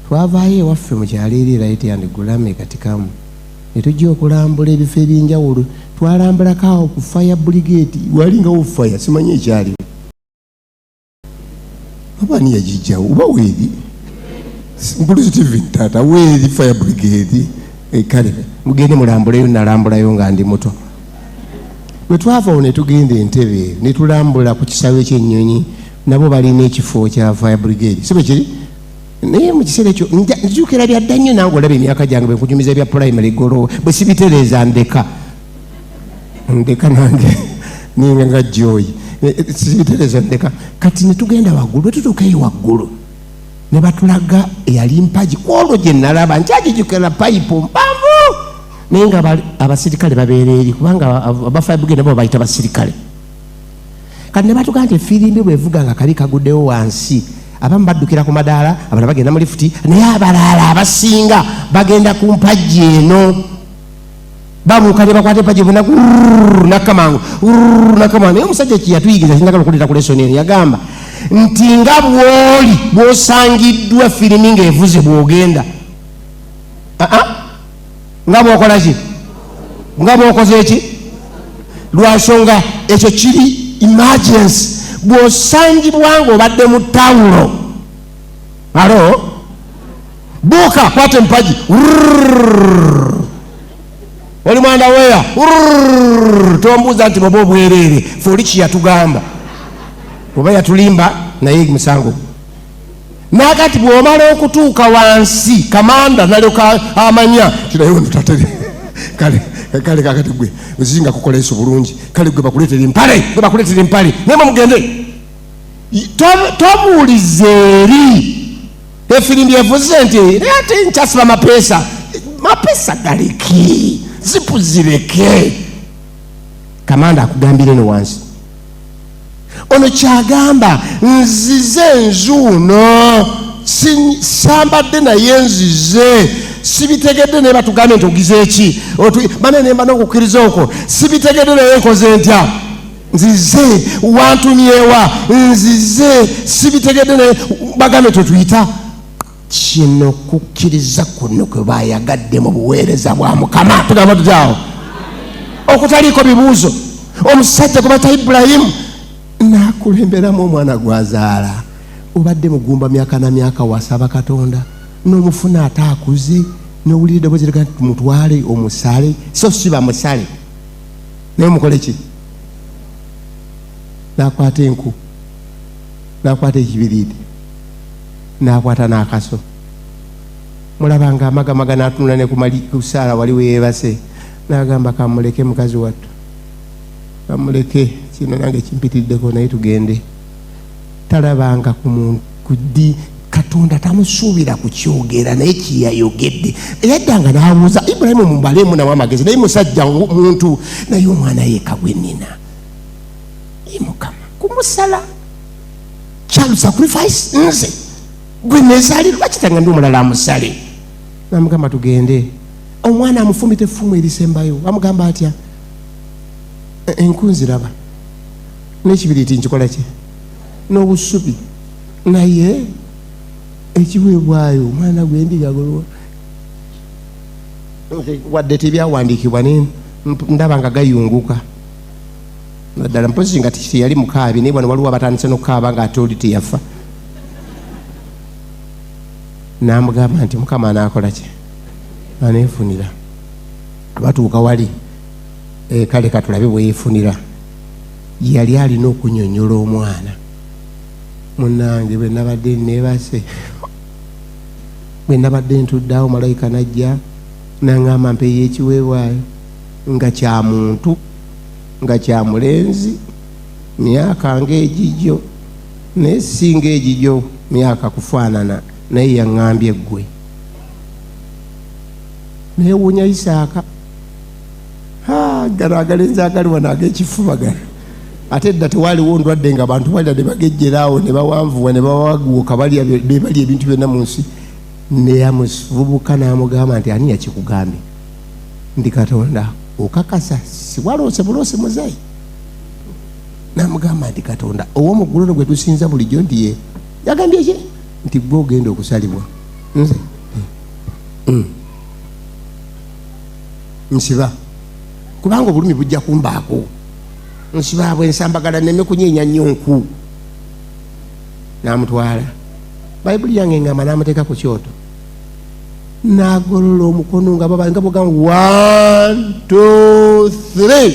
twavaayo ewaffe mu kyalo eri Right and Gulame Katikamu, ne tujja okulambula ebifo ebyenjawulo. Twalambulako awo ku fire brigade, walingawo fire, simanyi ekyaliwo, oba ani yagijjawo, oba weeri. Nkulu Steven, taata, weeri fire brigade? Kale mugende mulambuleyo. Nalambulayo nga ndi muto. Bwe twava awo ne tugenda Entebe, ne tulambula ku kisaawe ky'ennyonyi, nabo balina ekifo kya fire brigade, si bwe kiri? Naye mu kiseera ekyo nzijukira byadda nnyo, nange olaba emyaka gyange, bwe nkujumiza bya primary golo, bwe sibitereeza ndeka ndeka, nange ninga nga joyi. Sibitereeza ndeka. Kati ne tugenda waggulu. Bwe tutuuka eyo waggulu ne batulaga eyali mpagi kwolwo gye nalaba, nkyagijukira, payipu mpanvu, naye nga abasirikale babeera eri, kubanga aba fire brigade nabo bayita basirikale. Kati ne batugaa nti efirimbi bwevuga nga kabi kaguddewo wansi, abamu baddukira ku madaala, abalala bagenda mu lifuti, naye abalala abasinga bagenda ku mpagi eno. Babuuka ne bakwata empagi bonna, nakamangu nakamangu. Naye omusajja kyeyatuyigiriza kinjagala okuleeta ku lesson eno, yagamba nti nga bw'oli bw'osangiddwa firimi ng'evuze, bw'ogenda, nga bw'okola ki, nga bw'okoze eki, lwansonga ekyo kiri emergency. Bw'osangibwa ng'obadde mu tawulo, alo buuka, kwata empagi, oli mwanda weya, tombuuza nti bwoba obwereere. Fe oli kiyatugamba oba yatulimba. Naye musango nakati bw'omala okutuuka wansi, kamanda nalyoka amanya kirayo ntatere. Kale kale, kakati gwe ozinga kukola eso bulungi. Kale gwe bakuleetera empale, gwe bakuleetera empale, naye mwe mugende. Tobuuliza eri efirimbi evuze nti naye ate nkyasiba mapeesa. Mapeesa galeke, zipu zireke, kamanda akugambire eno wansi. Ono kyagamba, nzize nzuuno, sambadde naye nzize sibitegedde, naye batugambye nti ogize eki bane nemba n'okukkiriza okwo sibitegedde, naye nkoze ntya? Nzize. Wantumyewa? Nzize sibitegedde, naye bagambye tetuyita kino. Kukkiriza kuno kwe bayagadde mu buweereza bwa Mukama. Tugamba tutyawo okutaliiko bibuuzo. Omusajja gwe bata Ibulayimu n'akulemberamu omwana gwazaala, obadde mugumba myaka na myaka, wasaba Katonda n'omufuna ate akuze, n'owulira eddoboozi liga nti mutwale omusale, so si bamusale naye mukole ki? N'akwata enku, n'akwata ekibiriiti, n'akwata n'akaso. Mulaba nga amagamaga, n'atunula ne ku Saala wali weyeebase, n'agamba, kamuleke mukazi wattu, kamuleke, kino nange kimpitiddeko, naye tugende. Talabanga ku muntu ku ddi Katonda tamusuubira kukyogera, naye kyeyayogedde yaddanga n'abuuza Ibulayimu, mumbalemu nawe amagezi, naye musajja muntu, naye omwana yekka gwe nnina, ye Mukama, kumusala child sacrifice, nze gwe nezaalirwa kitanga ndi omulala amusale? Namugamba tugende. Omwana amufumita effumu erisembayo, amugamba atya? Enku nziraba n'ekibiriiti nkikola ki n'obusubi, naye ekiweebwayo omwana gwendiga gulwa? Wadde tebyawandiikibwa, naye ndaba nga gayunguka naddala mpozi nga teyali mukaabi, naye bwano waliwo abatandise n'okukaaba nga ate oli teyafa. N'amugamba nti Mukama anaakola ki? Aneefunira. Batuuka wali, kale katulabe bwe yeefunira. Yali alina okunyonyola omwana, munange bwe nabadde neebase, bwe nabadde ntuddeawo, malayika najja naŋŋamba mpeeyo ekiweebwayo nga kya muntu, nga kya mulenzi, myaka ng'egigyo, naye si ng'egigyo myaka kufaanana, naye yaŋŋambye ggwe. Naye wuunya Isaaka, gano agalenzi agali wano ag'ekifuba gano, ate edda tewaaliwo ndwadde nga bantu balya ne bagejjeraawo ne bawanvuwa ne bawaguuka, balya be balya ebintu byonna mu nsi. Neyamuvubuka n'amugamba nti ani yakikugambye? Ndi Katonda. Okakasa siwaloose buloose muzeeyi? N'amugamba nti Katonda ow'omuggulu ono gwe tusinza bulijjo nti ye yagambye ki? Nti gwe ogenda okusalibwa. Nze nsiba kubanga obulumi bujja kumbaako, nsiba bwe nsambagala neme kunyeenya nnyo nku. N'amutwala, Bayibuli yange engamba, n'amuteeka ku kyoto, n'agolola omukono nga baba nga bugamba 1 2 3.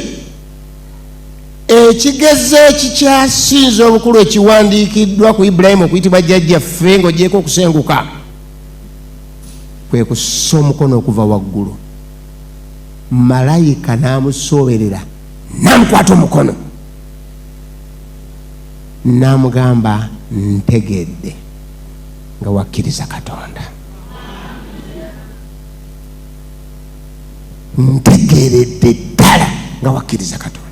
Ekigezo ekikyasinza obukulu ekiwandiikiddwa ku Ibulayimu okuyitibwa jjajjaffe, ng'ogyeko okusenguka, kwe kussa omukono okuva waggulu, malayika n'amusooberera, n'amukwata omukono, n'amugamba, ntegedde nga wakkiriza Katonda, ntegeredde ddala nga wakkiriza Katonda.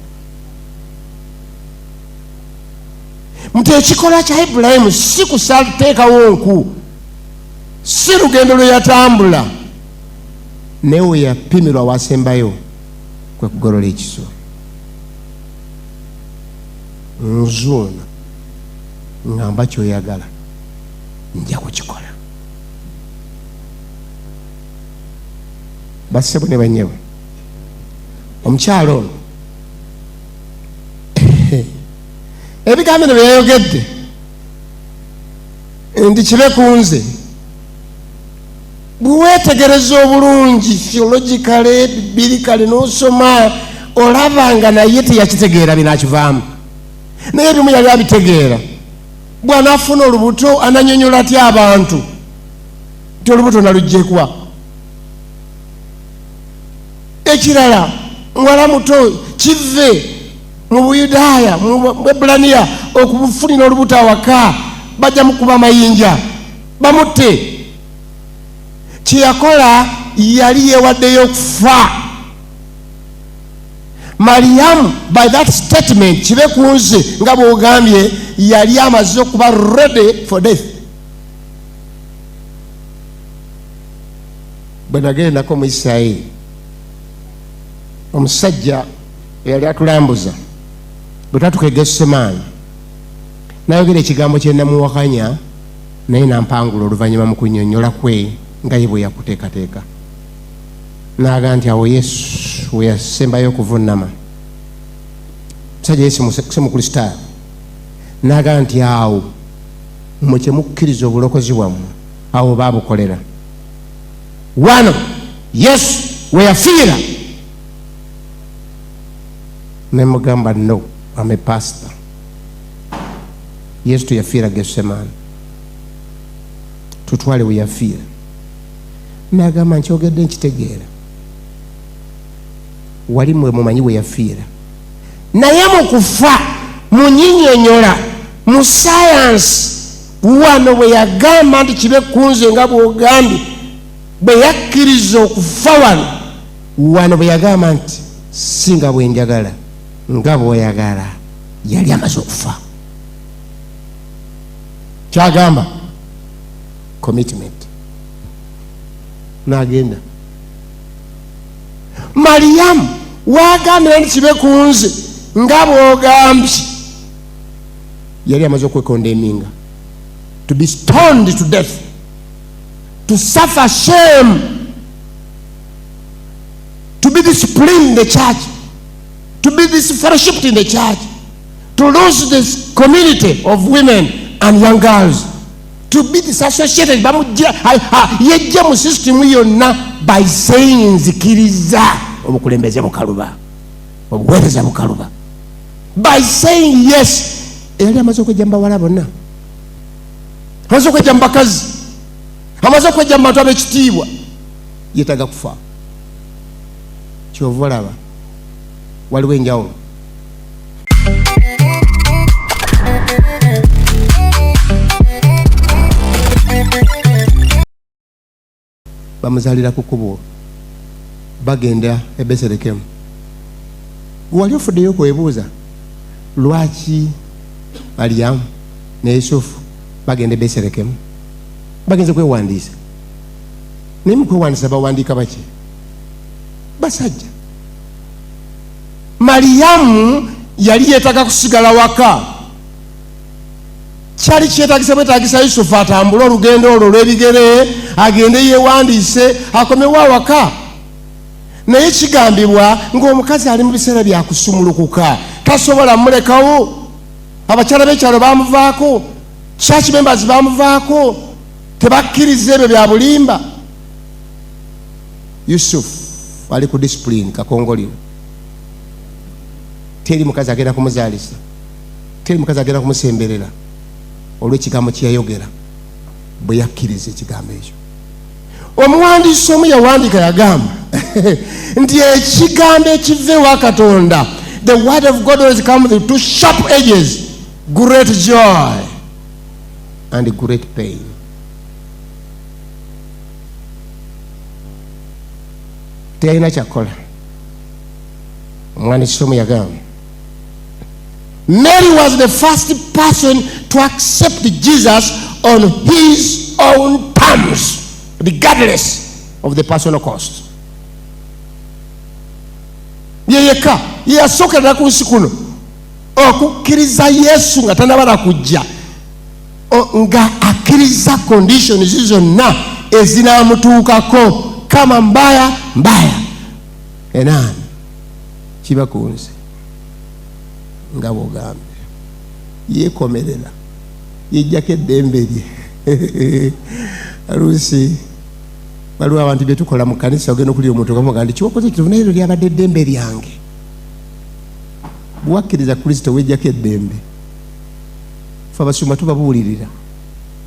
Nti ekikolwa kya Ibulayimu si kuteekawo nku, si lugendo lwe yatambula, naye we yapimirwa wasembayo kwe kugolola ekiso. Nzuuno, ŋŋamba kyoyagala, nja kukikola. Bassebo ne bannyabo, omukyalo ono ebigambo bino bye yayogedde nti kibe ku nze, bwe weetegereza obulungi theologically, biblically, n'osoma, olaba nga naye teyakitegeera binakivaamu, naye ebimu yali abitegeera. Bw'anaafuna olubuto ananyonyola atya abantu nti olubuto nalugyekwa? Ekirala, muwala muto kive mu Buyudaaya, mu Bwebulaniya, okufunira olubuto awaka bajja mukuba amayinja bamutte. Kyeyakola yali yeewaddeyo okufa. Mariyamu by that statement, kibe ku nze nga bw'ogambye, yali amaze okuba ready for death. Bwe nagendako mu Isirayiri, omusajja eyali atulambuza bwe twatuka e Gethsemane n'ayogera ekigambo kye namuwakanya, naye nampangula oluvannyuma mu kunnyonnyola kwe nga ye bwe yakuteekateeka. N'agamba nti awo Yesu we yasembayo okuvunnama. Musajja ye si Mukristaayo. N'agamba nti awo mmwe kye mukkiriza obulokozi bwammwe, awo baabukolera. Wano Yesu we yafiira. Ne mugamba, no, I'm a pastor. Yesu teyafiira Gethsemane, tutwale we yafiira. N'agamba, nkyogedde nkitegeera, wali mwe mumanyi we yafiira, naye mu kufa munyinyonyola mu sayansi. Wano bwe yagamba nti kibe ku nze nga bw'ogambye, bwe yakkiriza okufa wano, wano bwe yagamba nti si nga bwe njagala, nga bw'oyagala, yali amaze okufa. Kyagamba commitment. N'agenda. Mariyamu wagambira nti kibe ku nze nga bw'ogambye, yali amaze okwecondemninga to be stoned to death, to suffer shame, to be disciplined in the church, to be disfellowshipped in the church, to lose this community of women and young girls, to be disassociated. Bamujja yejja mu system yonna by saying nzikiriza obukulembeze bukaluba, obuweereza bukaluba, by saying yes. Eyali amaze okwejja mu bawala bonna, amaze okwejja mu bakazi, amaze okwejja mu bantu ab'ekitiibwa, yeetaaga kufa. Kyova olaba waliwo enjawulo. Bamuzaalira ku kkubo, bagenda e Beserekemu. Wali ofuddeyo okwebuuza lwaki Mariyamu ne Yusufu bagenda e Beserekemu? Bagenze kwewandiisa, naye mu kwewandiisa bawandiika baki? Basajja. Mariyamu yali yeetaaga kusigala waka. Kyali kyetagisa bwetagisa Yusufu atambule olugendo olwo olw'ebigere, agende yeewandiise, akomewo awaka. Naye kigambibwa ng'omukazi ali mu biseera bya kusumulukuka, tasobola mulekawo. Abakyala b'ekyalo bamuvaako, church members bamuvaako, tebakkiriza ebyo bya bulimba. Yusufu ali ku discipline kakongoliro, teri mukazi agenda kumuzaalisa, teri mukazi agenda kumusemberera olw'ekigambo kye yayogera bwe yakkiriza ekigambo ekyo. Omuwandiisi omu yawandiika yagamba nti ekigambo ekiva ewa Katonda, the word of God always comes with two sharp edges, great joy and great pain. Teyalina kyakukola. Omuwandiisi omu yagamba Mary was the first person to accept Jesus on his own terms, regardless of the personal cost. Ye yekka ye yasookera ku nsi kuno okukkiriza Yesu nga tannaba kujja, nga akkiriza conditions zonna ezinaamutuukako, kama mbaya mbaya enaani kiba ku nze nga bw'ogambye. Yeekomerera, yejjako eddembe lye. Aluusi waliwo abantu bye tukola mu kkanisa, ogenda okulira omuntu ogamuga nti kiwakoze kituufu, naye eryo lyabadde eddembe lyange. Bwewakkiriza Kristo wejjako eddembe. Fe abasumba tubabuulirira.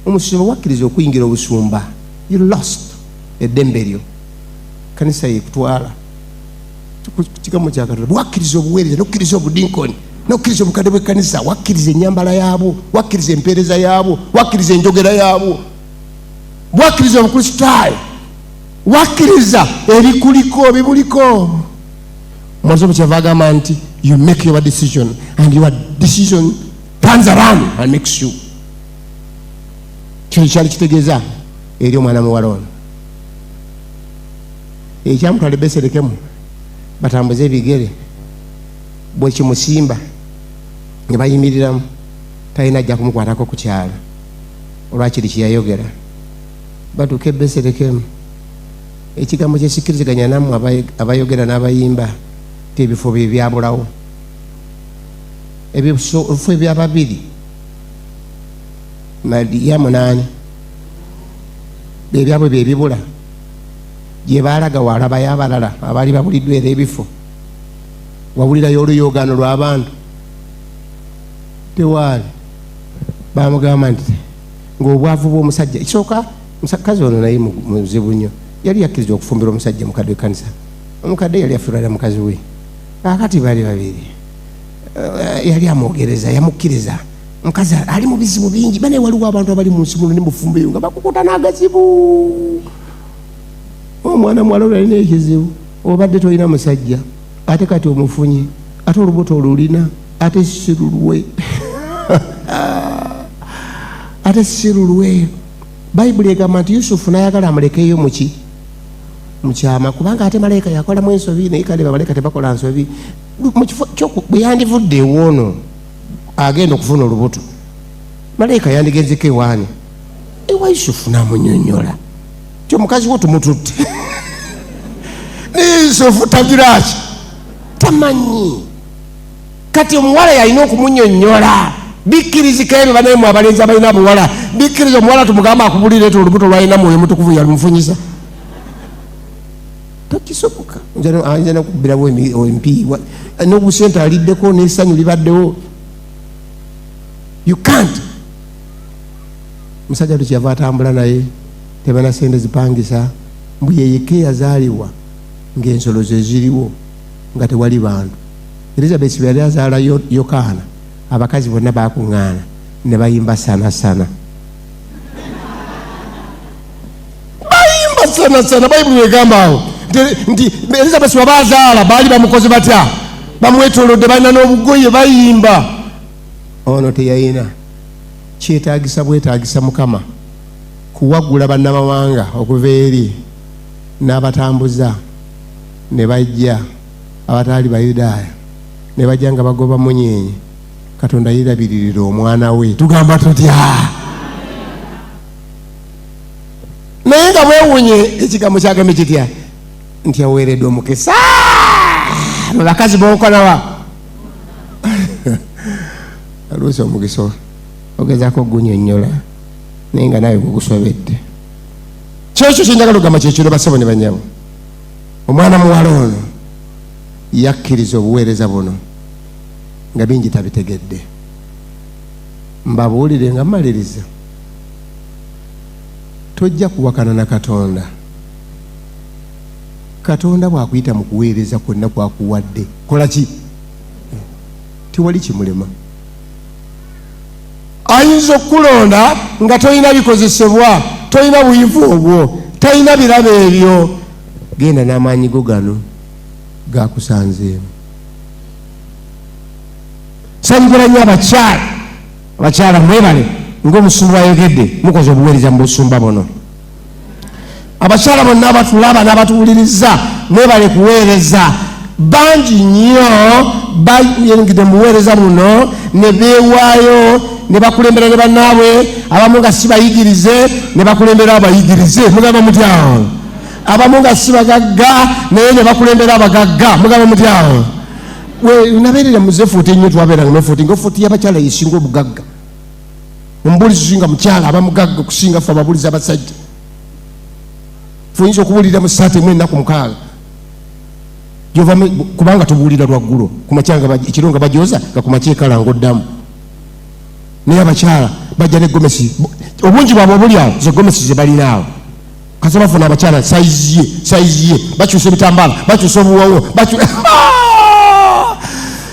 Omusumba wakkiriza okuyingira obusumba, you lost eddembe lyo, kanisa yekutwala. Kigambo kya Katonda, wakkiriza obuweereza, nokkiriza obudinkoni, nokkiriza obukadde bw'ekkanisa, wakkiriza ennyambala yaabwo, wakkiriza empeereza yaabwo, wakkiriza enjogera yaabwo, wakkiriza obukristaayo, wakkiriza ebikuliko bibuliko. Omwazungu kyava agamba nti you make your decision and your decision turns around and makes you. Kino kyali kitegeeza eri omwana muwala ono ekyamutwala ebeserekemu batambuze ebigere bwekimusimba ne bayimiriramu, talina ajja kumukwatako ku kyalo olwakiri kyeyayogera. Batuuka ebeserekemu, ekigambo kyesikkiriziganya nammwe abayogera n'abayimba ti ebifo bye byabulawo, ebifo ebyababiri Mariyamu naani bebyabwe byebibula gye baalaga, walabayo abalala abaali babuliddwa era ebifo, wawulirayo oluyogaano lw'abantu tewaali. Bamugamba nti ng'obwavu bw'omusajja ekisooka, mukazi ono naye muzibu nnyo, yali yakkiriza okufumbira omusajja mukadde w'ekkanisa. Omukadde yali afiirwa mukazi we, akati bali babiri, yali amwogereza, yamukkiriza. Omukazi ali mu bizibu bingi bane, waliwo abantu abali mu nsi muno ne mufumbo eyo nga bakukuta n'agazibu. Omwana muwala oyo alina ekizibu, obadde tolina musajja, ate kati omufunye, ate olubuto olulina, ate si lulwe, ate si lulwe. Bayibuli egamba nti Yusufu n'ayagala amulekeyo muki mukyama, kubanga ate malayika yakolamu ensobi, naye kale bamalayika tebakola nsobi. Mu kifo bwe yandivudde ewoono agenda okufuna olubuto, malayika yandigenzeko ewaani ewa Yusufu n'amunyonyola ti omukazi wo tumututte, naye Yusufu tagiraki tamanyi. Kati omuwala yalina okumunyonyola. Bikkirizika ebyo banaye mu abalenzi abalina abuwala, bikkiriza omuwala tumugamba akubulire ti olubuto lwalina Mwoyo Mutukuvu yalumufunyisa? Takisoboka. Ayinza nokukubirawo empiibwa n'obusente aliddeko n'essanyu libaddewo. You can't. Musajja tukyava atambula naye tebana sente zipangisa, mbu yeyeka eyazaalibwa ng'ensolo ze ziriwo nga tewali bantu. Elizabeth bwe yali azaala Yokaana, abakazi bonna bakuŋŋaana ne bayimba sana sana, bayimba sana sana. Bayibuli egamba awo nti Elizabeth bwaba azaala baali bamukoze batya? Bamwetolodde, balina n'obugoye, bayimba. Ono teyayina kyetaagisa bwetaagisa Mukama kuwagula bannamawanga okuva eri n'abatambuza ne bajja abataali Bayudaaya ne bajja nga bagoba munyeenye. Katonda yerabiririra omwana we, tugamba tutya? Naye nga bwewunye ekigambo kyagambye kitya nti aweereddwa omukisa mu bakazi bokonawa. Oluusi omukisa ogezaako ogunyonyola naye nga nawe gukusobedde. Kyekyo kyenjagala okugamba kyekiro, basebo ne banyabo. Omwana muwala ono yakkiriza obuweereza buno nga bingi tabitegedde. Mbabuulire nga mmaliriza, tojja kuwakana na Katonda. Katonda bw'akuyita mu kuweereza kwonna kwakuwadde, kola ki? Tewali kimulema. Ayinza okukulonda nga tolina bikozesebwa, tolina buyivu obwo, talina birabo ebyo. Genda n'amaanyi go gano gakusanzeemu. Sanyukira nnyo abakyala. Abakyala mwebale, ng'omusumba ayogedde, mukoze obuweereza mu busumba buno. Abakyala bonna abatulaba n'abatuwuliriza, mwebale kuweereza. Bangi nnyo bayingidde mu buweereza buno ne beewaayo ne bakulembera ne bannaabwe, abamu nga si bayigirize ne bakulembera abayigirize. Mugamba mutya? Abamu nga si bagagga naye ne bakulembera abagagga. Mugamba mutya? Nabeerera muzefuuti ennyo, twabeeranga mefuuti nga ofuuti y'abakyala yesinga obugagga. Omubuulizi nga mukyala aba mugagga okusinga ffe ababuulizi abasajja. Fe oyinza okubuulira mu saati emu ennaku 6 gyova, kubanga tubuulira lwaggulo kumakya, nga ekiro nga bajoza, nga kumakya ekala ng'oddamu. Naye abakyala bajja ne gomesi, obungi bwabwe obuli awo ze gomesi ze balina awo. Kasa bafuna abakyala sayizi ye, sayizi ye, bakyusa ebitambaala, bakyusa obuwawo,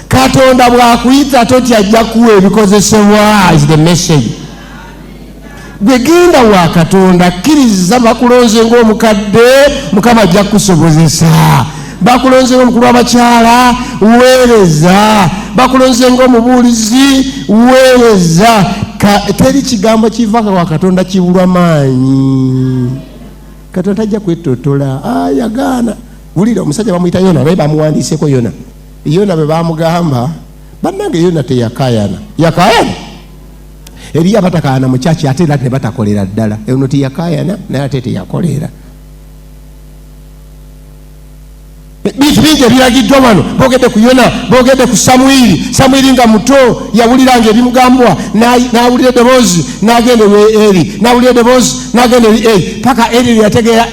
Katonda bw'akuyita totya, ajja kuwa ebikozesebwa. Is the message. Gwe genda wa Katonda, kkiriza bakulonze ng'omukadde, Mukama ajja kukusobozesa. Bakulonze ng'omukulu w'abakyala, weereza. Bakulonze ng'omubuulizi, weereza. Teri kigambo kiva wa Katonda kibulwa maanyi. Katonda tajja kwettotola. Yagaana. Wulira, omusajja bamuyita Yona, naye bamuwandiiseko Yona. Yona bwe bamugamba, bannange Yona teyakaayana. Yakaayana? Eriyo abatakaayana mu kyaki ate era tebatakolera ddala. Eno teyakaayana naye ate teyakolera. Bintu bingi ebiragiddwa wano. Boogedde ku Yona, boogedde ku Samwiri. Samwiri nga muto yawuliranga ebimugambwa, n'awulira eddoboozi n'agenda ewa Eri, n'awulira eddoboozi n'agenda eri Eri, paka Eri lwe yategeera,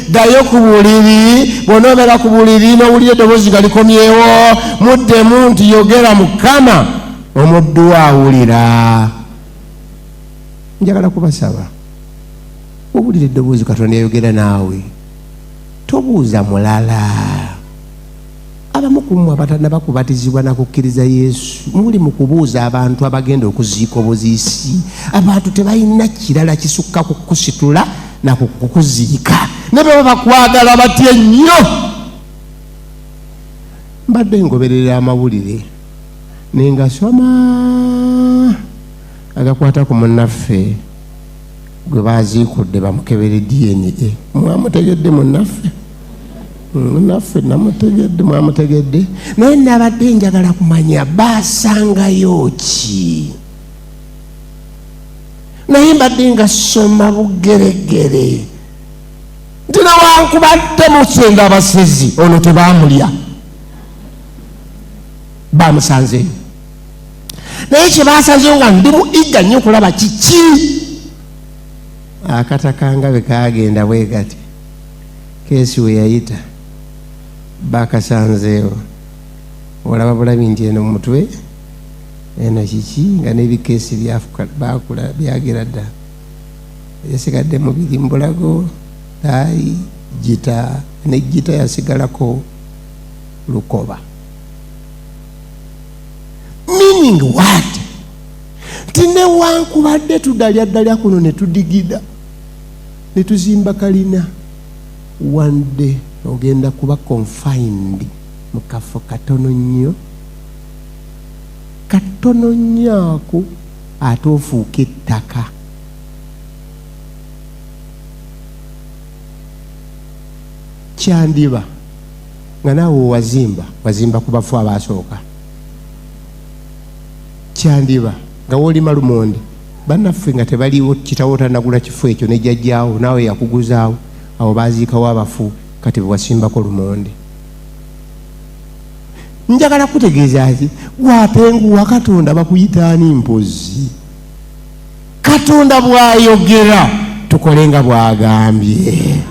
ddayo ku buliri. Bw'onoobeera ku buliri n'owulira eddoboozi nga likomyewo, muddemu nti yogera Mukama, omuddu wo awulira. Njagala kubasaba, owulira eddoboozi Katonda yayogera naawe, tobuuza mulala. Abamu ku mmwe abatannaba kubatizibwa na kukkiriza Yesu, muli mu kubuuza abantu abagenda okuziika obuziisi. Abantu tebalina kirala kisukka kukusitula na kukuziika, ne bwe baba bakwagala batya ennyo. Mbadde ngoberera amawulire ne ngasoma agakwata ku munnaffe gwe baaziikudde bamukebere DNA. Mwamutegedde munnaffe? Munnaffe namutegedde, mwamutegedde. Naye nabadde njagala kumanya baasangayo ki? Naye mbadde ngasoma bugeregere nti newankubadde musenda abasezi ono tebaamulya, bamusanzeeyo. Naye kye basanzeeyo nga ndi mu igga nnyo okulaba kiki. Akataka nga bwe kaagenda bwe kati, keesi we yayita bakasanzeewo, olaba bulabi nti eno mutwe eno kiki, nga n'ebikeesi byafuka baakula byagera dda, yasigadde mubiri mbulago, taayi, gita, ne gita yasigalako lukoba. Meaning what? Nti newankubadde tudalya ddalya kuno ne tudigida ne tuzimba kalina, one day ogenda kuba confined mu kafo katono nnyo, katono nnyo ako, ate ofuuka ettaka. Kyandiba nga naawe wazimba, wazimba ku bafu abaasooka. Kyandiba nga woolima lumonde, bannaffe nga tebaliwo, kitawo tanagula kifo ekyo ne jjajjaawo naawe yakuguzaawo, awo baaziikawo abafu, kati bwe wasimbako lumonde. Njagala kutegeeza ki? Gwatenguwa Katonda bakuyita ani mpozzi? Katonda bw'ayogera tukole nga bw'agambye.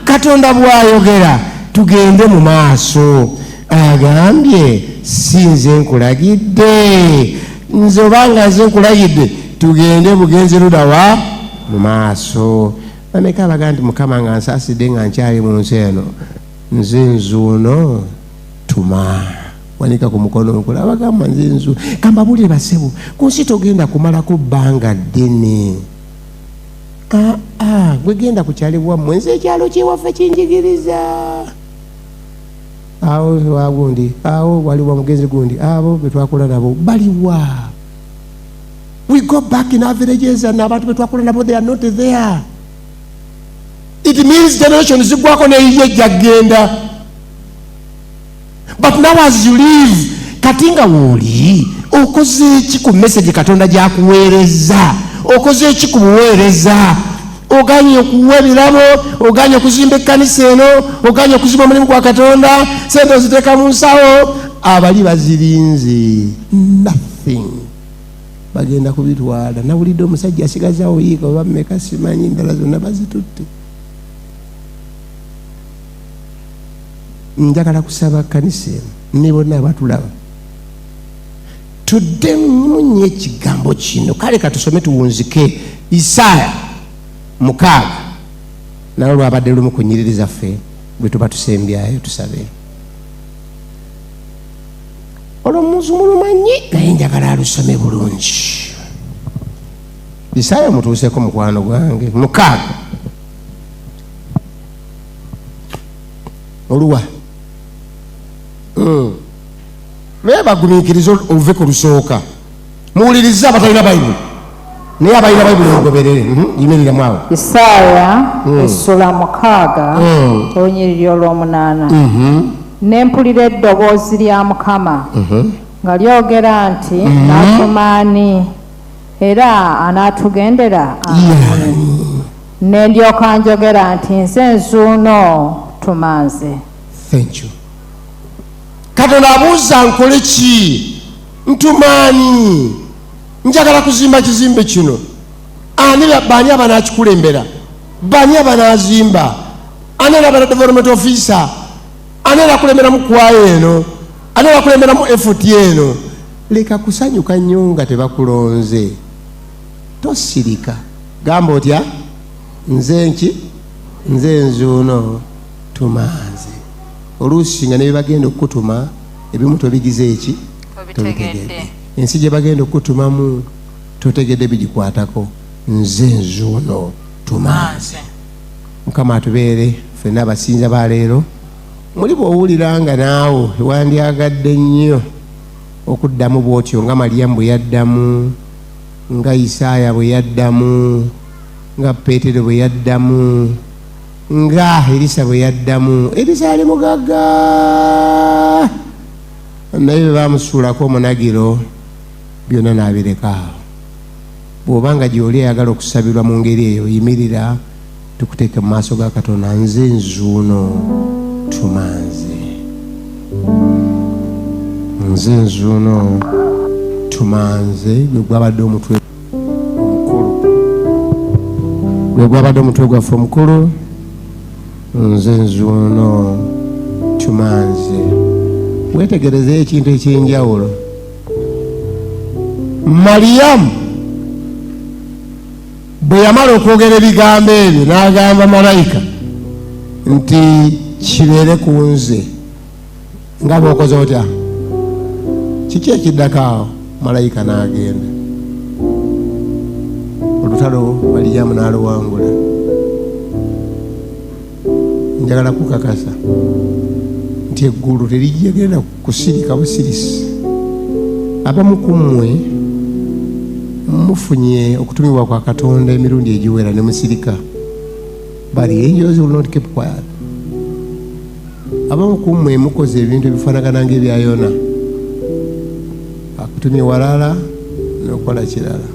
Katonda bw'ayogera tugende mu maaso. Agambye si nze nkulagidde, nze obanga nze nkulagidde tugende bugenzi ludawa mu maaso. Bameka abaga nti Mukama nga nsaasidde nga nkyali mu nsi eno, nze nzuuno tuma. Wanika ku mukono nkola abagamba nze nzu. Kambabuulire basebo, ku nsi togenda kumalako bbanga ddene. Gwe genda ku kyalo ewammwe, nze ekyalo kyewaffe kinjigiriza. Awo wagundi, awo waliwo mugenzi gundi, abo be twakula nabo baliwa? We go back in our villages and abantu be twakula nabo they are not there. It means generation zigwako neyiye ejja kugenda. But now as you live, kati nga wooli okoze ki ku message Katonda gy'akuweereza? Okoze ki ku buweereza? Oganye okuwa ebirabo, oganye okuzimba ekkanisa eno, oganye okuzimba omulimu gwa Katonda, sente oziteeka mu nsawo, abali bazirinze. Nothing. Bagenda kubitwala. Nawulidde omusajja asigazaawo yiika oba mmeka simanyi, endala zonna bazitutte. Njagala kusaba kkanisa eno ne bonna abatulaba. Tuddemu nnyo ekigambo kino. Kale katusome tuwunzike Isaaya 6, nalwo lwabadde lumu ku nnyiriri zaffe bwe tuba tusembyayo. Tusabe. Olwo muzumulumanyi, naye njagala alusome bulungi. Isaaya, omutuuseko mukwano gwange? 6 oluwa? Naye bagumiikirize oluve ku lusooka. Muwulirize abatalina Bayibuli, naye abalina Bayibuli mugoberere. Yimiriramu awo. Isaaya essula 6, olunyiriri olw'omunaana. Ne mpulira eddoboozi lya Mukama nga lyogera nti, "Naatuma ani, era anaatugendera ani?" Ne ndyoka njogera nti, "Nze nzuuno, tuma nze." Thank you. Katonda abuuza, "Nkole ki? Ntumaani? Njagala kuzimba kizimbe kino. Ani, baani abanakikulembera? Baani abanazimba? Ani anabala development officer? Ani anakulemberamu kwaya eno? Ani anakulemberamu effort eno?" Leka kusanyuka nnyo nga tebakulonze. Tosirika, gamba otya, "Nze nki? Nze nzuuno, tumanze." Oluusi nga ne bagenda okukutuma, ebimu tobigize eki? Tobitegedde. Ensi gye bagenda okukutumamu totegedde bigikwatako. "Nze nzuuno, tumanze." Mukama atubeere ffenna abasinza ba leero. Muli bw'owulira nga naawe wandyagadde nnyo okuddamu bw'otyo nga Maliyamu bwe yaddamu, nga Isaaya bwe yaddamu, nga Peetero bwe yaddamu, nga Erisa bwe yaddamu. Erisa yali mugagga, naye bwe bamusuulako omunagiro byonna n'abireka awo. Bw'oba nga gy'oli ayagala okusabirwa mu ngeri eyo, yimirira tukuteeke mu maaso ga Katonda. "Nze nzuuno, tumanze. Nze nzuuno, tumanze." Gwe gwabadde omutwe omukulu, gwe gwabadde omutwe gwaffe omukulu. "Nze nzuuno, tumanze." Wetegereze ekintu ekyenjawulo. Maliyamu bwe yamala okwogera ebigambo ebyo, n'agamba malayika nti, "Kibeere ku nze nga bw'okoze otya." Kiki ekiddako awo? Malayika n'agenda. Olutalo Maliyamu n'aluwangula. Njagala kukakasa nti eggulu terijjagenda kusirika busirisi. Abamu ku mmwe mufunye okutumibwa kwa Katonda emirundi egiwera ne musirika, but the angels will not keep quiet. Abamu ku mmwe mukoze ebintu ebifaanagana ng'ebya Yona. Akutumye walala nokola kirala.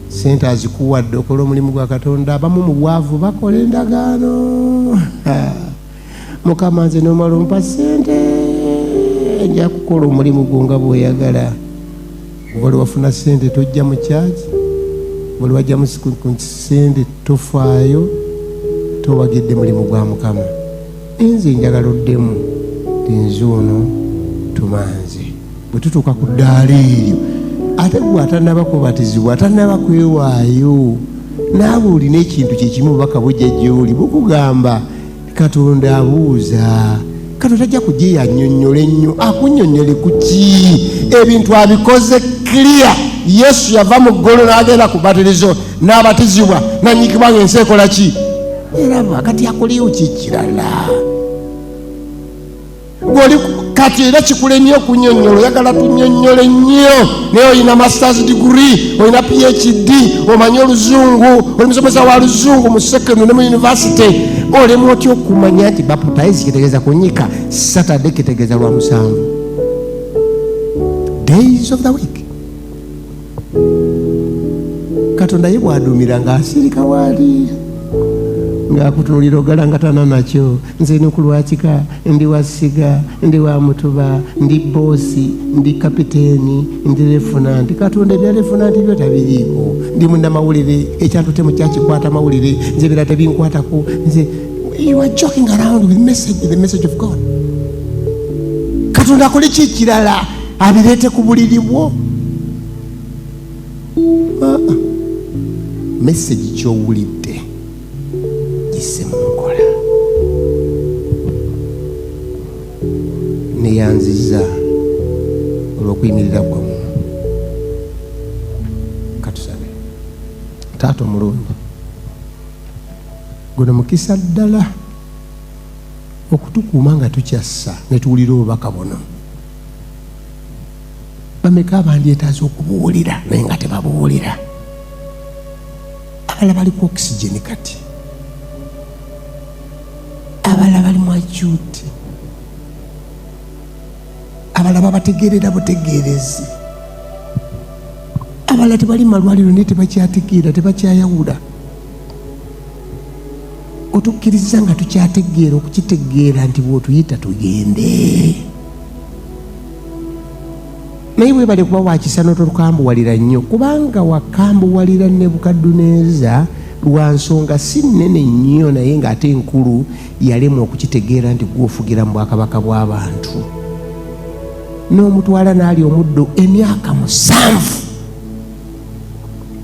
Sente azikuwadde okola omulimu gwa Katonda. Abamu mu bwavu bakola endagaano: "Mukama, nze nomala ompa sente, nja kukola omulimu gwo nga bweyagala." Buli wafuna sente tojja mu kyaki, buli wajja ku sente tofaayo, towagidde mulimu gwa Mukama. Nze njagala oddemu ti, "Nzuuno, tumanze." Bwe tutuuka ku ddaala eryo, ate gwe atannaba kubatizibwa, atannaba kwewaayo, naawe olina ekintu kyekimu. Obubaka bujja gy'oli bukugamba, Katonda abuuza. Katonda tajja kujja yannyonnyola ennyo. Akunnyonnyole ku ki? Ebintu abikoze clear. Yesu yava mu ggulu n'agenda ku batirizo, n'abatizibwa, nanyikibwa ng'ensi ekola ki? Eraba. Kati akuliwo ki kirala? Gwoli kati era kikulemye okunyonnyola. Oyagala tunyonnyole nnyo, naye olina masters degree, olina PhD, omanyi oluzungu, oli musomesa wa luzungu mu secondary ne mu university. Olemu otya okumanya nti baptize kitegeeza kunyika, Saturday kitegeeza lwa musanvu, days of the week? Katonda ye bwadumira ng'asirika waali ng'akutunuulira ogalangatana nakyo. "Nze nukulwakika, ndi wa ssiga, ndi wa mutuba, ndi boss, ndi kapiteeni, ndi lieutenant." Katonda ebya lieutenant byo tabiriiko. "Ndi munnamawulire, ekyantute mu kyakikwata mawulire, nze ebirala tebinkwatako nze." You are joking around with message, the message of God. Katonda akole ki ekirala? Abireete ku buliri bwo. Message ky'owulidde gisse mu nkola. Neyanziza olw'okuyimirira kwammwe. Katusabe. Taata omulungi, guno mukisa ddala okutukuuma nga tukyassa ne tuwulira obubaka buno. Bameka abandyetaaze okubuwulira naye nga tebabuwulira? Abalala bali ku oxygen kati, abalala bali mu acute, abalala babategeerera butegeerezi, abalala tebali mu malwaliro naye tebakyategeera, tebakyayawula. Otukkiriza nga tukyategeera okukitegeera nti bw'otuyita tugende. Naye weebale kuba wa kisa n'ototukambuwalira nnyo, kubanga wakambuwalira Nebukadduneeza lwa nsonga si nnene nnyo naye ng'ate enkulu, yalemwa okukitegeera nti ggwe ofugira mu bwakabaka bw'abantu, n'omutwala n'alya omuddo emyaka 7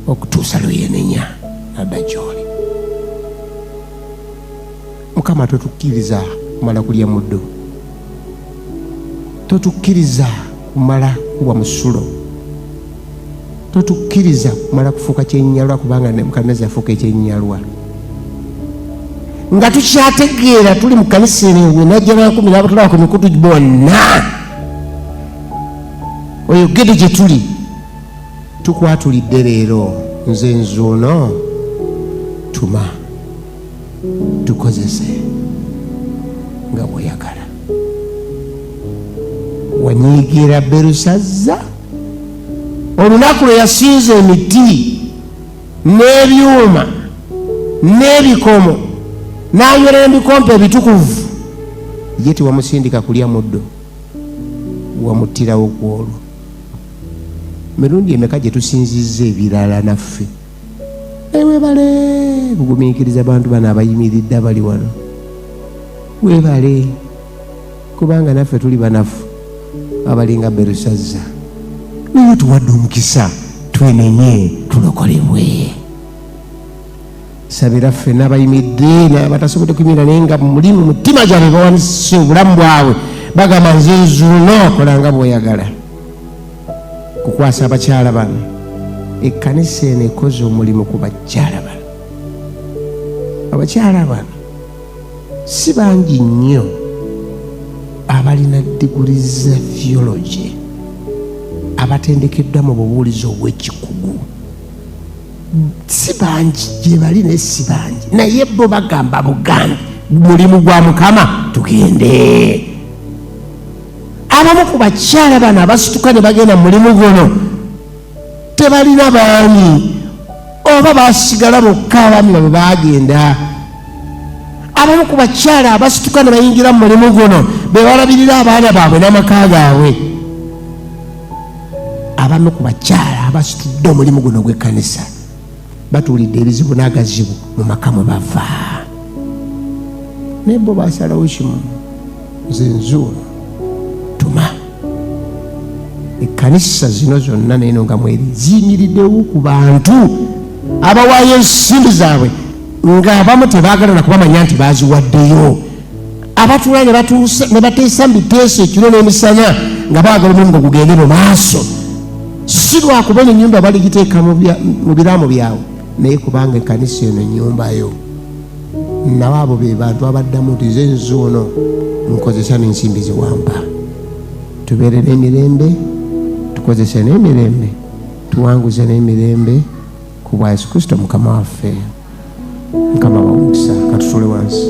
okutuusa lwe yenenya n'adda gy'oli. Mukama, totukkiriza kumala kulya muddo, totukkiriza kumala kuwa musulo, totukkiriza kumala kufuuka kyenyinyalwa, kubanga Nebukadduneeza yafuuka ekyenyinyalwa. Nga tukyategeera tuli mu kkanisa eno enajja n'ankumi n'abatulaba ku mikutu bonna, oyogedde gye tuli, tukwatulidde leero, nze nzuuno, tuma tukozese nga bw'oyagala. Wanyiigira Berusazza olunaku lwe yasinza emiti n'ebyuma n'ebikomo n'anywera n'ebikompe ebitukuvu, ye tewamusindika kulya muddo, wamuttirawo ku olwo. Mirundi emeka gye tusinzizza ebirala naffe? Naye weebale kugumiikiriza bantu bano abayimiridde abali wano, weebale kubanga naffe tuli banafu abalinga Berusazza, naye tuwadde omukisa twenenye tulokolebwe. Sabira ffenna abayimiridde n'abatasobodde kuyimirira naye nga muli mu mutima gyabwe bawanise obulamu bwabwe, bagamba nze nzuuno, kola nga bw'oyagala. Kukwasa abakyala bano, ekkanisa eno ekoze omulimu ku bakyala bano. Abakyala bano si bangi nnyo abalina diguli za theology, abatendekeddwa mu bubuulizi obw'ekikugu, si bangi. Gye bali naye si bangi, naye bo bagamba bugambi mulimu gwa Mukama, tugende. Abamu ku bakyala bano abasituka ne bagenda mu mulimu guno tebalina baami, oba basigala bokka, abaami babwe bagenda. Abamu ku bakyala abasituka ne bayingira mu mulimu guno be balabirira abaana baabwe n'amaka gaabwe. Abamu ku bakyala abasitudde omulimu guno gw'ekkanisa batuulidde ebizibu n'agazibu mu maka mwe bava, naye bo basalawo kimu, nze nzuuno, tuma. Ekkanisa zino zonna neeno nga mweri ziyimiriddewo ku bantu abawaayo ensimbi zaabwe, ng'abamu tebaagala na kubamanya nti baziwaddeyo, abatuula ne bateesa mu biteeso ekiro n'emisana nga baagala omulimu gwe gugende mu maaso, si lwakuba eno ennyumba baligiteeka mu biraamo byabwe, naye kubanga ekkanisa eno ennyumbayo. Nabo abo be bantu abaddamu nti nze nzuuno, nkozesa n'ensimbi ziwampa. Tubeere n'emirembe, tukozese n'emirembe, tuwanguze n'emirembe ku bwa Yesu Kristo Mukama waffe. Mukama bawumukisa. Katutule wansi.